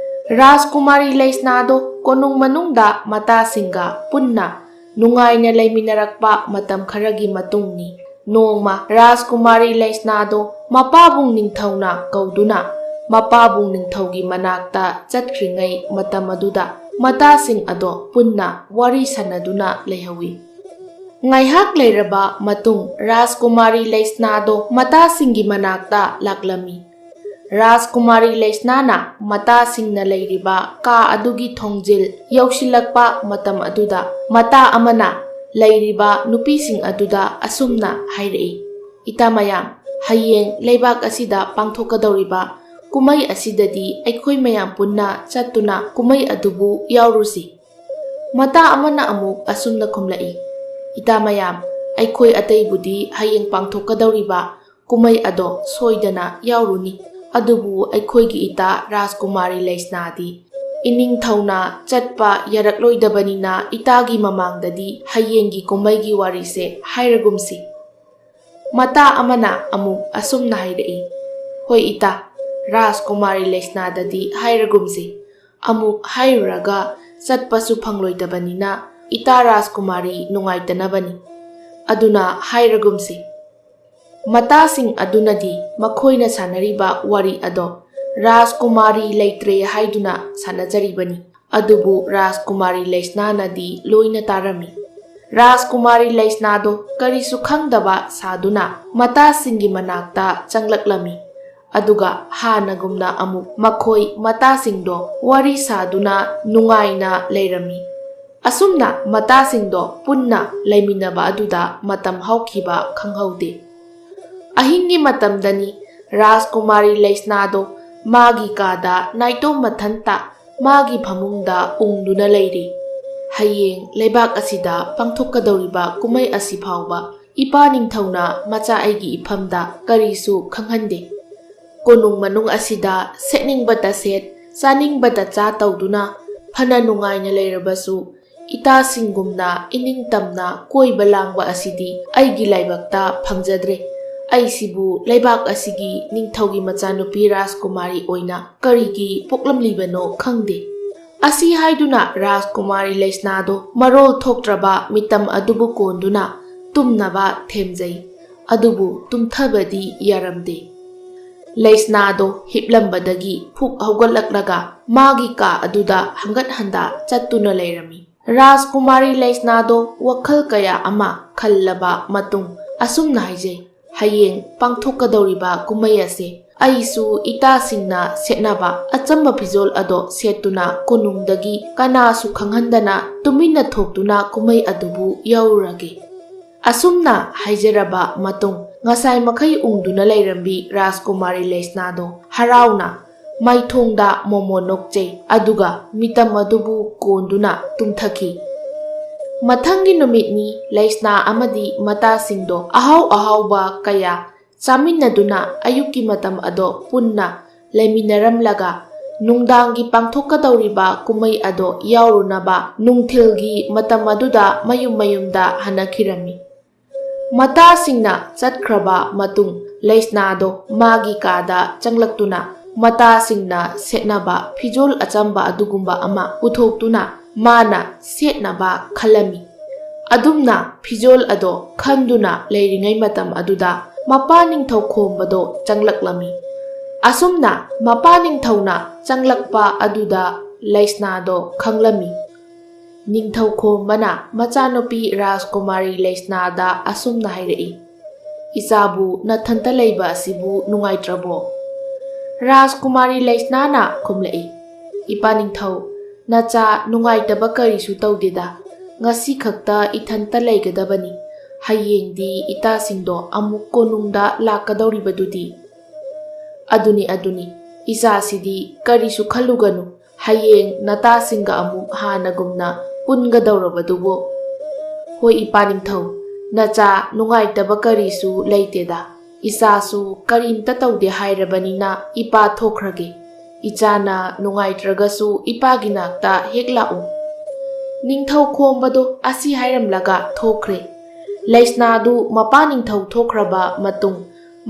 ꯔꯥꯖꯀꯨꯃꯥꯔꯤ ꯂꯩꯁꯅꯥꯗꯣ ꯀꯣꯅꯨꯡ ꯃꯅꯨꯡꯗ ꯃꯇꯥꯁꯤꯡꯒ ꯄꯨꯟꯅ ꯅꯨꯡꯉꯥꯏꯅ ꯂꯩꯃꯤꯟꯅꯔꯛꯄ ꯃꯇꯝ ꯈꯔꯒꯤ ꯃꯇꯨꯡꯅꯤ꯫ ꯅꯣꯡꯃ ꯔꯥꯖꯀꯨꯃꯥꯔꯤ ꯂꯩꯁꯅꯥꯗꯣ ꯃꯄꯥꯕꯨꯡ ꯅꯤꯡꯊꯧꯅ ꯀꯧꯗꯨꯅ ꯃꯄꯥꯕꯨꯡ ꯅꯤꯡꯊꯧꯒꯤ ꯃꯅꯥꯛꯇ ꯆꯠꯈ꯭ꯔꯤꯉꯩ ꯃꯇꯝ ꯑꯗꯨꯗ ꯃꯇꯥꯁꯤꯡ ꯑꯗꯣ ꯄꯨꯟꯅ ꯋꯥꯔꯤ ꯁꯥꯟꯅꯗꯨꯅ ꯂꯩꯍꯧꯏ꯫ ꯉꯥꯏꯍꯥꯛ ꯂꯩꯔꯕ ꯃꯇꯨꯡ ꯔꯥꯖꯀꯨꯃꯥꯔꯤ ꯂꯩꯁꯅꯥꯗꯣ ꯃꯇꯥꯁꯤꯡꯒꯤ ꯃꯅꯥꯛꯇ ꯂꯥꯛꯂꯝꯃꯤ꯫ ꯔꯥꯖꯀꯨꯃꯥꯔꯤ ꯂꯩꯁꯅꯥꯅ ꯃꯇꯥꯁꯤꯡꯅ ꯂꯩꯔꯤꯕ ꯀꯥ ꯑꯗꯨꯒꯤ ꯊꯣꯡꯖꯤꯜ ꯌꯧꯁꯤꯜꯂꯛꯄ ꯃꯇꯝ ꯑꯗꯨꯗ ꯃꯇꯥ ꯑꯃꯅ ꯂꯩꯔꯤꯕ ꯅꯨꯄꯤꯁꯤꯡ ꯑꯗꯨꯗ ꯑꯁꯨꯝꯅ ꯍꯥꯏꯔꯛꯏ, "ꯏꯇꯥ ꯃꯌꯥꯝ, ꯍꯌꯦꯡ ꯂꯩꯕꯥꯛ ꯑꯁꯤꯗ ꯄꯥꯡꯊꯣꯛꯀꯗꯧꯔꯤꯕ ꯀꯨꯝꯍꯩ ꯑꯁꯤꯗꯗꯤ ꯑꯩꯈꯣꯏ ꯃꯌꯥꯝ ꯄꯨꯟꯅ ꯆꯠꯇꯨꯅ ꯀꯨꯝꯍꯩ ꯑꯗꯨꯕꯨ ꯌꯥꯎꯔꯨꯁꯤ꯫" ꯃꯇꯥ ꯑꯃꯅ ꯑꯃꯨꯛ ꯑꯁꯨꯝꯅ ꯈꯨꯝꯂꯛꯏ, "ꯏꯇꯥ ꯃꯌꯥꯝ, ꯑꯩꯈꯣꯏ ꯑꯇꯩꯕꯨꯗꯤ ꯍꯌꯦꯡ ꯄꯥꯡꯊꯣꯛꯀꯗꯧꯔꯤꯕ ꯀꯨꯝꯍꯩ ꯑꯗꯣ ꯁꯣꯏꯗꯅ ꯌꯥꯎꯔꯨꯅꯤ, ꯑꯗꯨꯕꯨ ꯑꯩꯈꯣꯏꯒꯤ ꯏꯇꯥ ꯔꯥꯖꯀꯨꯃꯥꯔꯤ ꯂꯩꯁꯅꯥꯗꯤ ꯏꯅꯤꯡꯊꯧꯅ ꯆꯠꯄ ꯌꯥꯔꯛꯂꯣꯏꯗꯕꯅꯤꯅ ꯏꯇꯥꯒꯤ ꯃꯃꯥꯡꯗꯗꯤ ꯍꯌꯦꯡꯒꯤ ꯀꯨꯝꯍꯩꯒꯤ ꯋꯥꯔꯤꯁꯦ ꯍꯥꯏꯔꯒꯨꯝꯁꯤ꯫" ꯃꯇꯥ ꯑꯃꯅ ꯑꯃꯨꯛ ꯑꯁꯨꯝꯅ ꯍꯥꯏꯔꯛꯏ, "ꯍꯣꯏ ꯏꯇꯥ, ꯔꯥꯖꯀꯨꯃꯥꯔꯤ ꯂꯩꯁꯅꯥꯗꯗꯤ ꯍꯥꯏꯔꯒꯨꯝꯁꯤ꯫ ꯑꯃꯨꯛ ꯍꯥꯏꯔꯨꯔꯒ ꯆꯠꯄꯁꯨ ꯐꯪꯂꯣꯏꯗꯕꯅꯤꯅ ꯏꯇꯥ ꯔꯥꯖꯀꯨꯃꯥꯔꯤ ꯅꯨꯡꯉꯥꯏꯇꯅꯕꯅꯤ꯫ ꯑꯗꯨꯅ ꯍꯥꯏꯔꯒꯨꯝꯁꯤ꯫" ꯃꯇꯥꯁꯤꯡ ꯑꯗꯨꯅꯗꯤ ꯃꯈꯣꯏꯅ ꯁꯥꯟꯅꯔꯤꯕ ꯋꯥꯔꯤ ꯑꯗꯣ ꯔꯥꯖꯀꯨꯃꯥꯔꯤ ꯂꯩꯇ꯭ꯔꯦ ꯍꯥꯏꯗꯨꯅ ꯁꯥꯟꯅꯖꯔꯤꯕꯅꯤ꯫ ꯑꯗꯨꯕꯨ ꯔꯥꯖꯀꯨꯃꯥꯔꯤ ꯂꯩꯁꯅꯥꯅꯗꯤ ꯂꯣꯏꯅ ꯇꯥꯔꯝꯃꯤ꯫ ꯔꯥꯖꯀꯨꯃꯥꯔꯤ ꯂꯩꯁꯅꯥꯗꯣ ꯀꯔꯤꯁꯨ ꯈꯪꯗꯕ ꯁꯥꯗꯨꯅ ꯃꯇꯥꯁꯤꯡꯒꯤ ꯃꯅꯥꯛꯇ ꯆꯪꯂꯛꯂꯝꯃꯤ꯫ ꯑꯗꯨꯒ ꯍꯥꯟꯅꯒꯨꯝꯅ ꯑꯃꯨꯛ ꯃꯈꯣꯏ ꯃꯇꯥꯁꯤꯡꯗꯣ ꯋꯥꯔꯤ ꯁꯥꯗꯨꯅ ꯅꯨꯡꯉꯥꯏꯅ ꯂꯩꯔꯝꯃꯤ꯫ ꯑꯁꯨꯝꯅ ꯃꯇꯥꯁꯤꯡꯗꯣ ꯄꯨꯟꯅ ꯂꯩꯃꯤꯟꯅꯕ ꯑꯗꯨꯗ ꯃꯇꯝ ꯍꯧꯈꯤꯕ ꯈꯪꯍꯧꯗꯦ꯫ ꯑꯍꯤꯡꯒꯤ ꯃꯇꯝꯗꯅꯤ ꯔꯥꯖꯀꯨꯃꯥꯔꯤ ꯂꯩꯁꯅꯥꯗꯣ ꯃꯥꯒꯤ ꯀꯥꯗ ꯅꯥꯏꯇꯣꯝ ꯃꯊꯟꯇ ꯃꯥꯒꯤ ꯐꯃꯨꯡꯗ ꯎꯪꯗꯨꯅ ꯂꯩꯔꯤ꯫ ꯍꯌꯦꯡ ꯂꯩꯕꯥꯛ ꯑꯁꯤꯗ ꯄꯥꯡꯊꯣꯛꯀꯗꯧꯔꯤꯕ ꯀꯨꯝꯍꯩ ꯑꯁꯤ ꯐꯥꯎꯕ ꯏꯄꯥ ꯅꯤꯡꯊꯧꯅ ꯃꯆꯥ ꯑꯩꯒꯤ ꯏꯐꯝꯗ ꯀꯔꯤꯁꯨ ꯈꯪꯍꯟꯗꯦ꯫ ꯀꯣꯅꯨꯡ ꯃꯅꯨꯡ ꯑꯁꯤꯗ ꯁꯦꯠꯅꯤꯡꯕꯇ ꯁꯦꯠ, ꯆꯥꯅꯤꯡꯕꯇ ꯆꯥ ꯇꯧꯗꯨꯅ ꯐꯅ ꯅꯨꯡꯉꯥꯏꯅ ꯂꯩꯔꯕꯁꯨ, ꯏꯇꯥꯁꯤꯡꯒꯨꯝꯅ ꯏꯅꯤꯡ ꯇꯝꯅ ꯀꯣꯏꯕ ꯂꯥꯡꯕ ꯑꯁꯤꯗꯤ ꯑꯩꯒꯤ ꯂꯥꯏꯕꯛꯇ ꯐꯪꯖꯗ꯭ꯔꯦ꯫ ꯑꯩꯁꯤꯕꯨ ꯂꯩꯕꯥꯛ ꯑꯁꯤꯒꯤ ꯅꯤꯡꯊꯧꯒꯤ ꯃꯆꯥꯅꯨꯄꯤ ꯔꯥꯖꯀꯨꯃꯥꯔꯤ ꯑꯣꯏꯅ ꯀꯔꯤꯒꯤ ꯄꯣꯛꯂꯝꯂꯤꯕꯅꯣ ꯈꯪꯗꯦ꯫ ꯑꯁꯤ ꯍꯥꯏꯗꯨꯅ ꯔꯥꯖꯀꯨꯃꯥꯔꯤ ꯂꯩꯁꯅꯥꯗꯣ ꯃꯔꯣꯜ ꯊꯣꯛꯇ꯭ꯔꯕ ꯃꯤꯇꯝ ꯑꯗꯨꯕꯨ ꯀꯣꯟꯗꯨꯅ ꯇꯨꯝꯅꯕ ꯊꯦꯝꯖꯩ꯫ ꯑꯗꯨꯕꯨ ꯇꯨꯝꯊꯕꯗꯤ ꯌꯥꯔꯝꯗꯦ꯫ ꯂꯩꯁꯅꯥꯗꯣ ꯍꯤꯞꯂꯝꯕꯗꯒꯤ ꯐꯨꯛ ꯍꯧꯒꯠꯂꯛꯂꯒ ꯃꯥꯒꯤ ꯀꯥ ꯑꯗꯨꯗ ꯍꯪꯒꯠ ꯍꯟꯗ ꯆꯠꯇꯨꯅ ꯂꯩꯔꯝꯃꯤ꯫ ꯔꯥꯖꯀꯨꯃꯥꯔꯤ ꯂꯩꯁꯅꯥꯗꯣ ꯋꯥꯈꯜ ꯀꯌꯥ ꯑꯃ ꯈꯜꯂꯕ ꯃꯇꯨꯡ ꯑꯁꯨꯝꯅ ꯍꯥꯏꯖꯩ, "ꯍꯌꯦꯡ ꯄꯥꯡꯊꯣꯛꯀꯗꯧꯔꯤꯕ ꯀꯨꯝꯍꯩ ꯑꯁꯦ ꯑꯩꯁꯨ ꯏꯇꯥꯁꯤꯡꯅ ꯁꯦꯠꯅꯕ ꯑꯆꯝꯕ ꯐꯤꯖꯣꯜ ꯑꯗꯣ ꯁꯦꯠꯇꯨꯅ ꯀꯣꯅꯨꯡꯗꯒꯤ ꯀꯅꯥꯁꯨ ꯈꯪꯍꯟꯗꯅ ꯇꯨꯃꯤꯟꯅ ꯊꯣꯛꯇꯨꯅ ꯀꯨꯝꯍꯩ ꯑꯗꯨꯕꯨ ꯌꯥꯎꯔꯨꯔꯒꯦ"꯫ ꯑꯁꯨꯝꯅ ꯍꯥꯏꯖꯔꯕ ꯃꯇꯨꯡ, ꯉꯁꯥꯏ ꯃꯈꯩ ꯎꯪꯗꯨꯅ ꯂꯩꯔꯝꯕꯤ ꯔꯥꯖꯀꯨꯃꯥꯔꯤ ꯂꯩꯁꯅꯥꯗꯣ ꯍꯔꯥꯎꯅ ꯃꯥꯏꯊꯣꯡꯗ ꯃꯣꯃꯣꯟ ꯅꯣꯛꯆꯩ, ꯑꯗꯨꯒ ꯃꯤꯇꯝ ꯑꯗꯨꯕꯨ ꯀꯣꯟꯗꯨꯅ ꯇꯨꯝꯊꯈꯤ꯫ ꯃꯊꯪꯒꯤ ꯅꯨꯃꯤꯠꯅꯤ, ꯂꯩꯁꯅꯥ ꯑꯃꯗꯤ ꯃꯇꯥꯁꯤꯡꯗꯣ ꯑꯍꯥꯎ ꯑꯍꯥꯎꯕ ꯀꯌꯥ ꯆꯥꯃꯤꯟꯅꯗꯨꯅ ꯑꯌꯨꯛꯀꯤ ꯃꯇꯝ ꯑꯗꯣ ꯄꯨꯟꯅ ꯂꯩꯃꯤꯟꯅꯔꯝꯂꯒ, ꯅꯨꯡꯗꯥꯡꯒꯤ ꯄꯥꯡꯊꯣꯛꯀꯗꯧꯔꯤꯕ ꯀꯨꯝꯍꯩ ꯑꯗꯣ ꯌꯥꯎꯔꯨꯅꯕ ꯅꯨꯡꯊꯤꯜꯒꯤ ꯃꯇꯝ ꯑꯗꯨꯗ ꯃꯌꯨꯝ ꯃꯌꯨꯝꯗ ꯍꯟꯅꯈꯤꯔꯝꯃꯤ꯫ ꯃꯇꯥꯁꯤꯡꯅ ꯆꯠꯈ꯭ꯔꯕ ꯃꯇꯨꯡ, ꯂꯩꯁꯅꯥꯗꯣ ꯃꯥꯒꯤ ꯀꯥꯗ ꯆꯪꯂꯛꯇꯨꯅ ꯃꯇꯥꯁꯤꯡꯅ ꯁꯦꯠꯅꯕ ꯐꯤꯖꯣꯜ ꯑꯆꯝꯕ ꯑꯗꯨꯒꯨꯝꯕ ꯑꯃ ꯄꯨꯊꯣꯛꯇꯨꯅ ꯃꯥꯅ ꯁꯦꯠꯅꯕ ꯈꯜꯂꯝꯃꯤ꯫ ꯑꯗꯨꯝꯅ ꯐꯤꯖꯣꯜ ꯑꯗꯣ ꯈꯟꯗꯨꯅ ꯂꯩꯔꯤꯉꯩ ꯃꯇꯝ ꯑꯗꯨꯗ ꯃꯄꯥ ꯅꯤꯡꯊꯧ ꯈꯣꯝꯕꯗꯣ ꯆꯪꯂꯛꯂꯝꯃꯤ꯫ ꯑꯁꯨꯝꯅ ꯃꯄꯥ ꯅꯤꯡꯊꯧꯅ ꯆꯪꯂꯛꯄ ꯑꯗꯨꯗ ꯂꯩꯁꯅꯥꯗꯣ ꯈꯪꯂꯝꯃꯤ꯫ ꯅꯤꯡꯊꯧ ꯈꯣꯝꯕꯅ ꯃꯆꯥꯅꯨꯄꯤ ꯔꯥꯖꯀꯨꯃꯥꯔꯤ ꯂꯩꯁꯅꯥꯗ ꯑꯁꯨꯝꯅ ꯍꯥꯏꯔꯛꯏ, "ꯏꯆꯥꯕꯨ ꯅꯊꯟꯇ ꯂꯩꯕ ꯑꯁꯤꯕꯨ ꯅꯨꯡꯉꯥꯏꯇ꯭ꯔꯕꯣ?" ꯔꯥꯖꯀꯨꯃꯥꯔꯤ ꯂꯩꯁꯅꯥꯅ ꯈꯨꯝꯂꯛꯏ, "ꯏꯄꯥ ꯅꯤꯡꯊꯧ, ꯅꯆꯥ ꯅꯨꯡꯉꯥꯏꯇꯕ ꯀꯔꯤꯁꯨ ꯇꯧꯗꯦꯗ꯫ ꯉꯁꯤ ꯈꯛꯇ ꯏꯊꯟꯇ ꯂꯩꯒꯗꯕꯅꯤ꯫ ꯍꯌꯦꯡꯗꯤ ꯏꯇꯥꯁꯤꯡꯗꯣ ꯑꯃꯨꯛ ꯀꯣꯅꯨꯡꯗ ꯂꯥꯛꯀꯗꯧꯔꯤꯕꯗꯨꯗꯤ?" "ꯑꯗꯨꯅꯤ, ꯑꯗꯨꯅꯤ꯫ ꯏꯆꯥꯁꯤꯗꯤ ꯀꯔꯤꯁꯨ ꯈꯜꯂꯨꯒꯅꯨ꯫ ꯍꯌꯦꯡ ꯅꯇꯥꯁꯤꯡꯒ ꯑꯃꯨꯛ ꯍꯥꯟꯅꯒꯨꯝꯅ ꯄꯨꯟꯒꯗꯧꯔꯕꯗꯨꯕꯨ꯫ "ꯍꯣꯏ, ꯏꯄꯥ ꯅꯤꯡꯊꯧ, ꯅꯆꯥ ꯅꯨꯡꯉꯥꯏꯇꯕ ꯀꯔꯤꯁꯨ ꯂꯩꯇꯦꯗ꯫ ꯏꯆꯥꯁꯨ ꯀꯔꯤꯝꯇ ꯇꯧꯗꯦ ꯍꯥꯏꯔꯕꯅꯤꯅ ꯏꯄꯥ ꯊꯣꯛꯈ꯭ꯔꯒꯦ꯫ ꯏꯆꯥꯅ ꯅꯨꯡꯉꯥꯏꯇ꯭ꯔꯒꯁꯨ ꯏꯄꯥꯒꯤ ꯅꯥꯛꯇ ꯍꯦꯛ ꯂꯥꯛꯎ꯫" ꯅꯤꯡꯊꯧ ꯈꯣꯝꯕꯗꯣ ꯑꯁꯤ ꯍꯥꯏꯔꯝꯂꯒ ꯊꯣꯛꯈ꯭ꯔꯦ꯫ ꯂꯩꯁꯅꯥꯗꯨ ꯃꯄꯥ ꯅꯤꯡꯊꯧ ꯊꯣꯛꯈ꯭ꯔꯕ ꯃꯇꯨꯡ,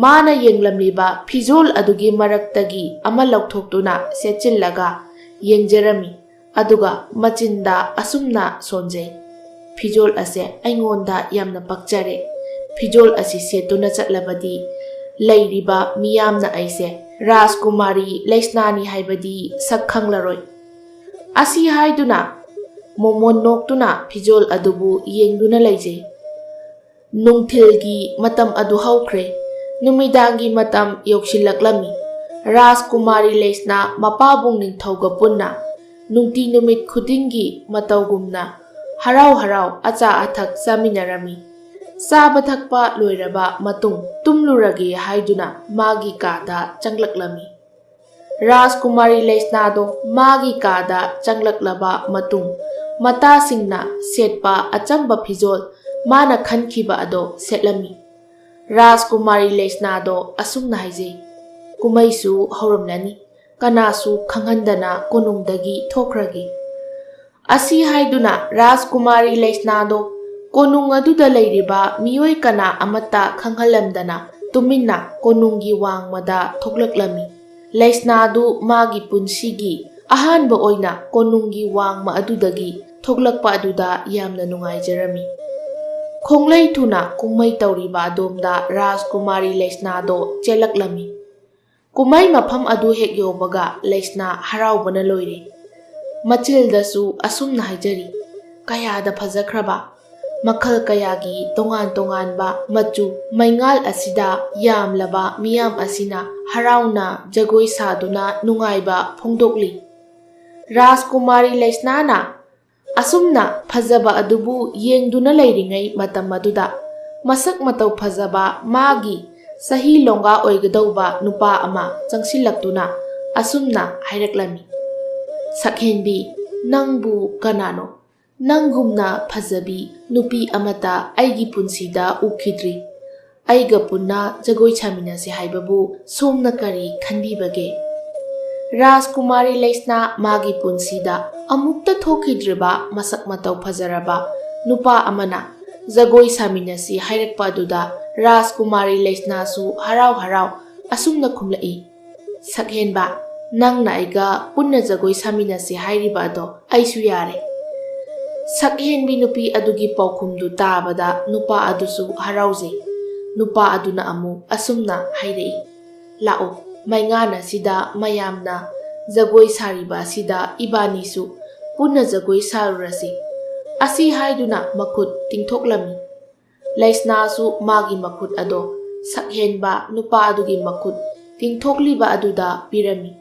ꯃꯥꯅ ꯌꯦꯡꯂꯝꯂꯤꯕ ꯐꯤꯖꯣꯜ ꯑꯗꯨꯒꯤ ꯃꯔꯛꯇꯒꯤ ꯑꯃ ꯂꯧꯊꯣꯛꯇꯨꯅ ꯁꯦꯠꯆꯤꯜꯂꯒ ꯌꯦꯡꯖꯔꯝꯃꯤ꯫ ꯑꯗꯨꯒ ꯃꯆꯤꯟꯗ ꯑꯁꯨꯝꯅ ꯁꯣꯟꯖꯩ, "ꯐꯤꯖꯣꯜ ꯑꯁꯦ ꯑꯩꯉꯣꯟꯗ ꯌꯥꯝꯅ ꯄꯛꯆꯔꯦ꯫ ꯐꯤꯖꯣꯜ ꯑꯁꯤ ꯁꯦꯠꯇꯨꯅ ꯆꯠꯂꯕꯗꯤ ꯂꯩꯔꯤꯕ ꯃꯤꯌꯥꯝꯅ ꯑꯩꯁꯦ ꯔꯥꯖꯀꯨꯃꯥꯔꯤ ꯂꯩꯁꯅꯥꯅꯤ ꯍꯥꯏꯕꯗꯤ ꯁꯛ ꯈꯪꯂꯔꯣꯏ꯫" ꯑꯁꯤ ꯍꯥꯏꯗꯨꯅ ꯃꯣꯃꯣꯟ ꯅꯣꯛꯇꯨꯅ ꯐꯤꯖꯣꯜ ꯑꯗꯨꯕꯨ ꯌꯦꯡꯗꯨꯅ ꯂꯩꯖꯩ꯫ ꯅꯨꯡꯊꯤꯜꯒꯤ ꯃꯇꯝ ꯑꯗꯨ ꯍꯧꯈ꯭ꯔꯦ꯫ ꯅꯨꯃꯤꯗꯥꯡꯒꯤ ꯃꯇꯝ ꯌꯧꯁꯤꯜꯂꯛꯂꯝꯃꯤ꯫ ꯔꯥꯖꯀꯨꯃꯥꯔꯤ ꯂꯩꯁꯅꯥ ꯃꯄꯥꯕꯨꯡ ꯅꯤꯡꯊꯧꯒ ꯄꯨꯟꯅ ꯅꯨꯡꯇꯤ ꯅꯨꯃꯤꯠ ꯈꯨꯗꯤꯡꯒꯤ ꯃꯇꯧꯒꯨꯝꯅ ꯍꯔꯥꯎ ꯍꯔꯥꯎ ꯑꯆꯥ ꯑꯊꯛ ꯆꯥꯃꯤꯟꯅꯔꯝꯃꯤ꯫ ꯆꯥꯕ ꯊꯛꯄ ꯂꯣꯏꯔꯕ ꯃꯇꯨꯡ ꯇꯨꯝꯂꯨꯔꯒꯦ ꯍꯥꯏꯗꯨꯅ ꯃꯥꯒꯤ ꯀꯥꯗ ꯆꯪꯂꯛꯂꯝꯃꯤ꯫ ꯔꯥꯖꯀꯨꯃꯥꯔꯤ ꯂꯩꯁꯅꯥꯗꯣ ꯃꯥꯒꯤ ꯀꯥꯗ ꯆꯪꯂꯛꯂꯕ ꯃꯇꯨꯡ, ꯃꯇꯥꯁꯤꯡꯅ ꯁꯦꯠꯄ ꯑꯆꯝꯕ ꯐꯤꯖꯣꯜ ꯃꯥꯅ ꯈꯟꯈꯤꯕ ꯑꯗꯣ ꯁꯦꯠꯂꯝꯃꯤ꯫ ꯔꯥꯖꯀꯨꯃꯥꯔꯤ ꯂꯩꯁꯅꯥꯗꯣ ꯑꯁꯨꯝꯅ ꯍꯥꯏꯖꯩ, "ꯀꯨꯝꯍꯩꯁꯨ ꯍꯧꯔꯝꯂꯅꯤ, ꯀꯅꯥꯁꯨ ꯈꯪꯍꯟꯗꯅ ꯀꯣꯅꯨꯡꯗꯒꯤ ꯊꯣꯛꯈ꯭ꯔꯒꯦ꯫" ꯑꯁꯤ ꯍꯥꯏꯗꯨꯅ ꯔꯥꯖꯀꯨꯃꯥꯔꯤ ꯂꯩꯁꯅꯥꯗꯣ ꯀꯣꯅꯨꯡ ꯑꯗꯨꯗ ꯂꯩꯔꯤꯕ ꯃꯤꯑꯣꯏ ꯀꯅꯥ ꯑꯃꯠꯇ ꯈꯪꯍꯜꯂꯝꯗꯅ ꯇꯨꯃꯤꯟꯅ ꯀꯣꯅꯨꯡꯒꯤ ꯋꯥꯡꯃꯗ ꯊꯣꯛꯂꯛꯂꯝꯃꯤ꯫ ꯂꯩꯁꯅꯥꯗꯨ ꯃꯥꯒꯤ ꯄꯨꯟꯁꯤꯒꯤ ꯑꯍꯥꯟꯕ ꯑꯣꯏꯅ ꯀꯣꯅꯨꯡꯒꯤ ꯋꯥꯡꯃ ꯑꯗꯨꯗꯒꯤ ꯊꯣꯛꯂꯛꯄ ꯑꯗꯨꯗ ꯌꯥꯝꯅ ꯅꯨꯡꯉꯥꯏꯖꯔꯝꯃꯤ꯫ ꯈꯣꯡꯂꯩ ꯊꯨꯅ ꯀꯨꯝꯍꯩ ꯇꯧꯔꯤꯕ ꯑꯗꯣꯝꯗ ꯔꯥꯖꯀꯨꯃꯥꯔꯤ ꯂꯩꯁꯅꯥꯗꯣ ꯆꯦꯜꯂꯛꯂꯝꯃꯤ꯫ ꯀꯨꯝꯍꯩ ꯃꯐꯝ ꯑꯗꯨ ꯍꯦꯛ ꯌꯧꯕꯒ ꯂꯩꯁꯅꯥ ꯍꯔꯥꯎꯕꯅ ꯂꯣꯏꯔꯦ꯫ ꯃꯆꯤꯜꯗꯁꯨ ꯑꯁꯨꯝꯅ ꯍꯥꯏꯖꯔꯤ, "ꯀꯌꯥꯗ ꯐꯖꯈ꯭ꯔꯕ, ꯃꯈꯜ ꯀꯌꯥꯒꯤ ꯇꯣꯉꯥꯟ ꯇꯣꯉꯥꯟꯕ ꯃꯆꯨ ꯃꯩꯉꯥꯜ ꯑꯁꯤꯗ ꯌꯥꯝꯂꯕ ꯃꯤꯌꯥꯝ ꯑꯁꯤꯅ ꯍꯔꯥꯎꯅ ꯖꯒꯣꯏ ꯁꯥꯗꯨꯅ ꯅꯨꯡꯉꯥꯏꯕ ꯐꯣꯡꯗꯣꯛꯂꯤ꯫" ꯔꯥꯖꯀꯨꯃꯥꯔꯤ ꯂꯩꯁꯅꯥꯅ ꯑꯁꯨꯝꯅ ꯐꯖꯕ ꯑꯗꯨꯕꯨ ꯌꯦꯡꯗꯨꯅ ꯂꯩꯔꯤꯉꯩ ꯃꯇꯝ ꯑꯗꯨꯗ, ꯃꯁꯛ ꯃꯇꯧ ꯐꯖꯕ ꯃꯥꯒꯤ ꯆꯍꯤ ꯂꯣꯡꯒꯥ ꯑꯣꯏꯒꯗꯧꯕ ꯅꯨꯄꯥ ꯑꯃ ꯆꯪꯁꯤꯜꯂꯛꯇꯨꯅ ꯑꯁꯨꯝꯅ ꯍꯥꯏꯔꯛꯂꯝꯃꯤ, "ꯁꯛꯍꯦꯟꯕꯤ, ꯅꯪꯕꯨ ꯀꯅꯥꯅꯣ? ꯅꯪꯒꯨꯝꯅ ꯐꯖꯕꯤ ꯅꯨꯄꯤ ꯑꯃꯠꯇ ꯑꯩꯒꯤ ꯄꯨꯟꯁꯤꯗ ꯎꯈꯤꯗ꯭ꯔꯤ꯫ ꯑꯩꯒ ꯄꯨꯟꯅ ꯖꯒꯣꯏ ꯁꯥꯃꯤꯟꯅꯁꯤ ꯍꯥꯏꯕꯕꯨ ꯁꯣꯝꯅ ꯀꯔꯤ ꯈꯟꯕꯤꯕꯒꯦ? ꯔꯥꯖꯀꯨꯃꯥꯔꯤ ꯂꯩꯁꯅꯥ ꯃꯥꯒꯤ ꯄꯨꯟꯁꯤꯗ ꯑꯃꯨꯛꯇ ꯊꯣꯛꯈꯤꯗ꯭ꯔꯤꯕ ꯃꯁꯛ ꯃꯇꯧ ꯐꯖꯔꯕ ꯅꯨꯄꯥ ꯑꯃꯅ ꯖꯒꯣꯏ ꯁꯥꯃꯤꯟꯅꯁꯤ ꯍꯥꯏꯔꯛꯄ ꯑꯗꯨꯗ ꯔꯥꯖꯀꯨꯃꯥꯔꯤ ꯂꯩꯁꯅꯥꯁꯨ ꯍꯔꯥꯎ ꯍꯔꯥꯎ ꯑꯁꯨꯝꯅ ꯈꯨꯝꯂꯛꯏ, "ꯁꯛꯍꯦꯟꯕ, ꯅꯪꯅ ꯑꯩꯒ ꯄꯨꯟꯅ ꯖꯒꯣꯏ ꯁꯥꯃꯤꯟꯅꯁꯤ ꯍꯥꯏꯔꯤꯕ ꯑꯗꯣ ꯑꯩꯁꯨ ꯌꯥꯔꯦ꯫" ꯁꯛꯍꯦꯟꯕꯤ ꯅꯨꯄꯤ ꯑꯗꯨꯒꯤ ꯄꯥꯎꯈꯨꯝꯗꯨ ꯇꯥꯕꯗ ꯅꯨꯄꯥ ꯑꯗꯨꯁꯨ ꯍꯔꯥꯎꯖꯩ꯫ ꯅꯨꯄꯥ ꯑꯗꯨꯅ ꯑꯃꯨꯛ ꯑꯁꯨꯝꯅ ꯍꯥꯏꯔꯛꯏ, "ꯂꯥꯛꯑꯣ, ꯃꯩꯉꯥꯟ ꯑꯁꯤꯗ ꯃꯌꯥꯝꯅ ꯖꯒꯣꯏ ꯁꯥꯔꯤꯕ ꯑꯁꯤꯗ ꯏꯕꯥꯅꯤꯁꯨ ꯄꯨꯟꯅ ꯖꯒꯣꯏ ꯁꯥꯔꯨꯔꯁꯤ꯫" ꯑꯁꯤ ꯍꯥꯏꯗꯨꯅ ꯃꯈꯨꯠ ꯇꯤꯡꯊꯣꯛꯂꯝꯃꯤ꯫ ꯂꯩꯁꯅꯥꯁꯨ ꯃꯥꯒꯤ ꯃꯈꯨꯠ ꯑꯗꯣ ꯁꯛꯍꯦꯟꯕ ꯅꯨꯄꯥ ꯑꯗꯨꯒꯤ ꯃꯈꯨꯠ ꯇꯤꯡꯊꯣꯛꯂꯤꯕ ꯑꯗꯨꯗ ꯄꯤꯔꯝꯃꯤ꯫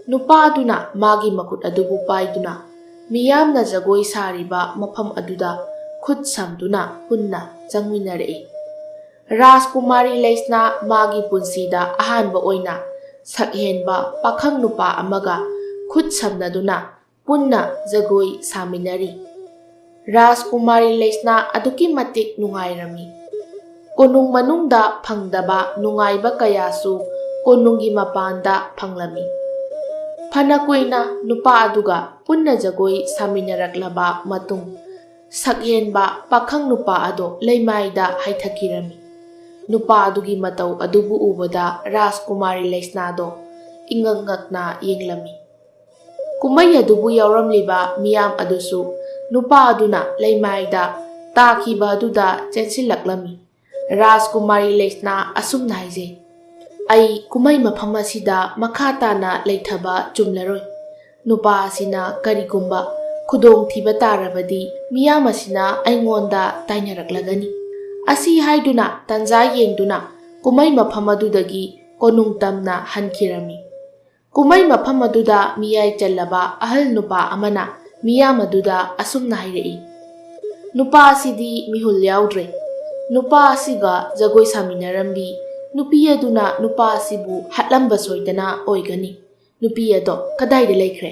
ꯅꯨꯄꯥ ꯑꯗꯨꯅ ꯃꯥꯒꯤ ꯃꯈꯨꯠ ꯑꯗꯨꯕꯨ ꯄꯥꯏꯗꯨꯅ ꯃꯤꯌꯥꯝꯅ ꯖꯒꯣꯏ ꯁꯥꯔꯤꯕ ꯃꯐꯝ ꯑꯗꯨꯗ ꯈꯨꯠ ꯁꯝꯗꯨꯅ ꯄꯨꯟꯅ ꯆꯪꯃꯤꯟꯅꯔꯛꯏ꯫ ꯔꯥꯖꯀꯨꯃꯥꯔꯤ ꯂꯩꯁꯅꯥ ꯃꯥꯒꯤ ꯄꯨꯟꯁꯤꯗ ꯑꯍꯥꯟꯕ ꯑꯣꯏꯅ ꯁꯛꯍꯦꯟꯕ ꯄꯥꯈꯪ ꯅꯨꯄꯥ ꯑꯃꯒ ꯈꯨꯠ ꯁꯝꯅꯗꯨꯅ ꯄꯨꯟꯅ ꯖꯒꯣꯏ ꯁꯥꯃꯤꯟꯅꯔꯤ꯫ ꯔꯥꯖꯀꯨꯃꯥꯔꯤ ꯂꯩꯁꯅꯥ ꯑꯗꯨꯛꯀꯤ ꯃꯇꯤꯛ ꯅꯨꯡꯉꯥꯏꯔꯝꯃꯤ꯫ ꯀꯣꯅꯨꯡ ꯃꯅꯨꯡꯗ ꯐꯪꯗꯕ ꯅꯨꯡꯉꯥꯏꯕ ꯀꯌꯥꯁꯨ ꯀꯣꯅꯨꯡꯒꯤ ꯃꯄꯥꯟꯗ ꯐꯪꯂꯝꯃꯤ꯫ ꯐꯅ ꯀꯨꯏꯅ ꯅꯨꯄꯥ ꯑꯗꯨꯒ ꯄꯨꯟꯅ ꯖꯒꯣꯏ ꯁꯥꯃꯤꯟꯅꯔꯛꯂꯕ ꯃꯇꯨꯡ, ꯁꯛꯍꯦꯟꯕ ꯄꯥꯈꯪ ꯅꯨꯄꯥ ꯑꯗꯣ ꯂꯩꯃꯥꯏꯗ ꯍꯥꯏꯊꯈꯤꯔꯝꯃꯤ꯫ ꯅꯨꯄꯥ ꯑꯗꯨꯒꯤ ꯃꯇꯧ ꯑꯗꯨꯕꯨ ꯎꯕꯗ ꯔꯥꯖꯀꯨꯃꯥꯔꯤ ꯂꯩꯁꯅꯥꯗꯣ ꯏꯉꯛ ꯉꯛꯅ ꯌꯦꯡꯂꯝꯃꯤ꯫ ꯀꯨꯝꯍꯩ ꯑꯗꯨꯕꯨ ꯌꯥꯎꯔꯝꯂꯤꯕ ꯃꯤꯌꯥꯝ ꯑꯗꯨꯁꯨ ꯅꯨꯄꯥ ꯑꯗꯨꯅ ꯂꯩꯃꯥꯏꯗ ꯇꯥꯈꯤꯕ ꯑꯗꯨꯗ ꯆꯦꯟꯁꯤꯜꯂꯛꯂꯝꯃꯤ꯫ ꯔꯥꯖꯀꯨꯃꯥꯔꯤ ꯂꯩꯁꯅꯥ ꯑꯁꯨꯝꯅ ꯍꯥꯏꯖꯩ, "ꯑꯩ ꯀꯨꯝꯍꯩ ꯃꯐꯝ ꯑꯁꯤꯗ ꯃꯈꯥ ꯇꯥꯅ ꯂꯩꯊꯕ ꯆꯨꯝꯂꯔꯣꯏ꯫ ꯅꯨꯄꯥ ꯑꯁꯤꯅ ꯀꯔꯤꯒꯨꯝꯕ ꯈꯨꯗꯣꯡꯊꯤꯕ ꯇꯥꯔꯕꯗꯤ ꯃꯤꯌꯥꯝ ꯑꯁꯤꯅ ꯑꯩꯉꯣꯟꯗ ꯇꯥꯏꯅꯔꯛꯂꯒꯅꯤ꯫" ꯑꯁꯤ ꯍꯥꯏꯗꯨꯅ ꯇꯟꯖꯥ ꯌꯦꯡꯗꯨꯅ ꯀꯨꯝꯍꯩ ꯃꯐꯝ ꯑꯗꯨꯗꯒꯤ ꯀꯣꯅꯨꯡ ꯇꯝꯅ ꯍꯟꯈꯤꯔꯝꯃꯤ꯫ ꯀꯨꯝꯍꯩ ꯃꯐꯝ ꯑꯗꯨꯗ ꯃꯤꯌꯥꯏ ꯆꯜꯂꯕ ꯑꯍꯜ ꯅꯨꯄꯥ ꯑꯃꯅ ꯃꯤꯌꯥꯝ ꯑꯗꯨꯗ ꯑꯁꯨꯝꯅ ꯍꯥꯏꯔꯛꯏ, "ꯅꯨꯄꯥ ꯑꯁꯤꯗꯤ ꯃꯤꯍꯨꯜ ꯌꯥꯎꯗ꯭ꯔꯦ꯫ ꯅꯨꯄꯥ ꯑꯁꯤꯒ ꯖꯒꯣꯏ ꯁꯥꯃꯤꯟꯅꯔꯝꯕꯤ ꯅꯨꯄꯤ ꯑꯗꯨꯅ ꯅꯨꯄꯥ ꯑꯁꯤꯕꯨ ꯍꯥꯠꯂꯝꯕ ꯁꯣꯏꯗꯅ ꯑꯣꯏꯒꯅꯤ꯫ ꯅꯨꯄꯤ ꯑꯗꯣ ꯀꯗꯥꯏꯗ ꯂꯩꯈ꯭ꯔꯦ?"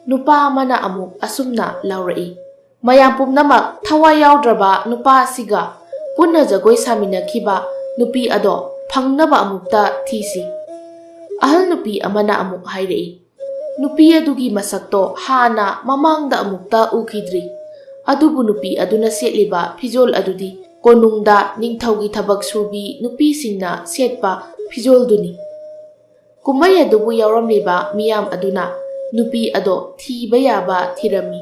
ꯅꯨꯄꯥ ꯑꯃꯅ ꯑꯃꯨꯛ ꯑꯁꯨꯝꯅ ꯂꯥꯎꯔꯛꯏ, "ꯃꯌꯥꯝ ꯄꯨꯝꯅꯃꯛ ꯊꯋꯥꯏ ꯌꯥꯎꯗ꯭ꯔꯕ ꯅꯨꯄꯥ ꯑꯁꯤꯒ ꯄꯨꯟꯅ ꯖꯒꯣꯏ ꯁꯥꯃꯤꯟꯅꯈꯤꯕ ꯅꯨꯄꯤ ꯑꯗꯣ ꯐꯪꯅꯕ ꯑꯃꯨꯛꯇ ꯊꯤꯁꯤ꯫" ꯑꯍꯜ ꯅꯨꯄꯤ ꯑꯃꯅ ꯑꯃꯨꯛ ꯍꯥꯏꯔꯛꯏ, "ꯅꯨꯄꯤ ꯑꯗꯨꯒꯤ ꯃꯁꯛꯇꯣ ꯍꯥꯟꯅ ꯃꯃꯥꯡꯗ ꯑꯃꯨꯛꯇ ꯎꯈꯤꯗ꯭ꯔꯤ꯫ ꯑꯗꯨꯕꯨ ꯅꯨꯄꯤ ꯑꯗꯨꯅ ꯁꯦꯠꯂꯤꯕ ꯐꯤꯖꯣꯜ ꯑꯗꯨꯗꯤ ꯀꯣꯅꯨꯡꯗ ꯅꯤꯡꯊꯧꯒꯤ ꯊꯕꯛ ꯁꯨꯕꯤ ꯅꯨꯄꯤꯁꯤꯡꯅ ꯁꯦꯠꯄ ꯐꯤꯖꯣꯜꯗꯨꯅꯤ꯫" ꯀꯨꯝꯍꯩ ꯑꯗꯨꯕꯨ ꯌꯥꯎꯔꯝꯂꯤꯕ ꯃꯤꯌꯥꯝ ꯑꯗꯨꯅ ꯅꯨꯄꯤ ꯑꯗꯣ ꯊꯤꯕ ꯌꯥꯕ ꯊꯤꯔꯝꯃꯤ,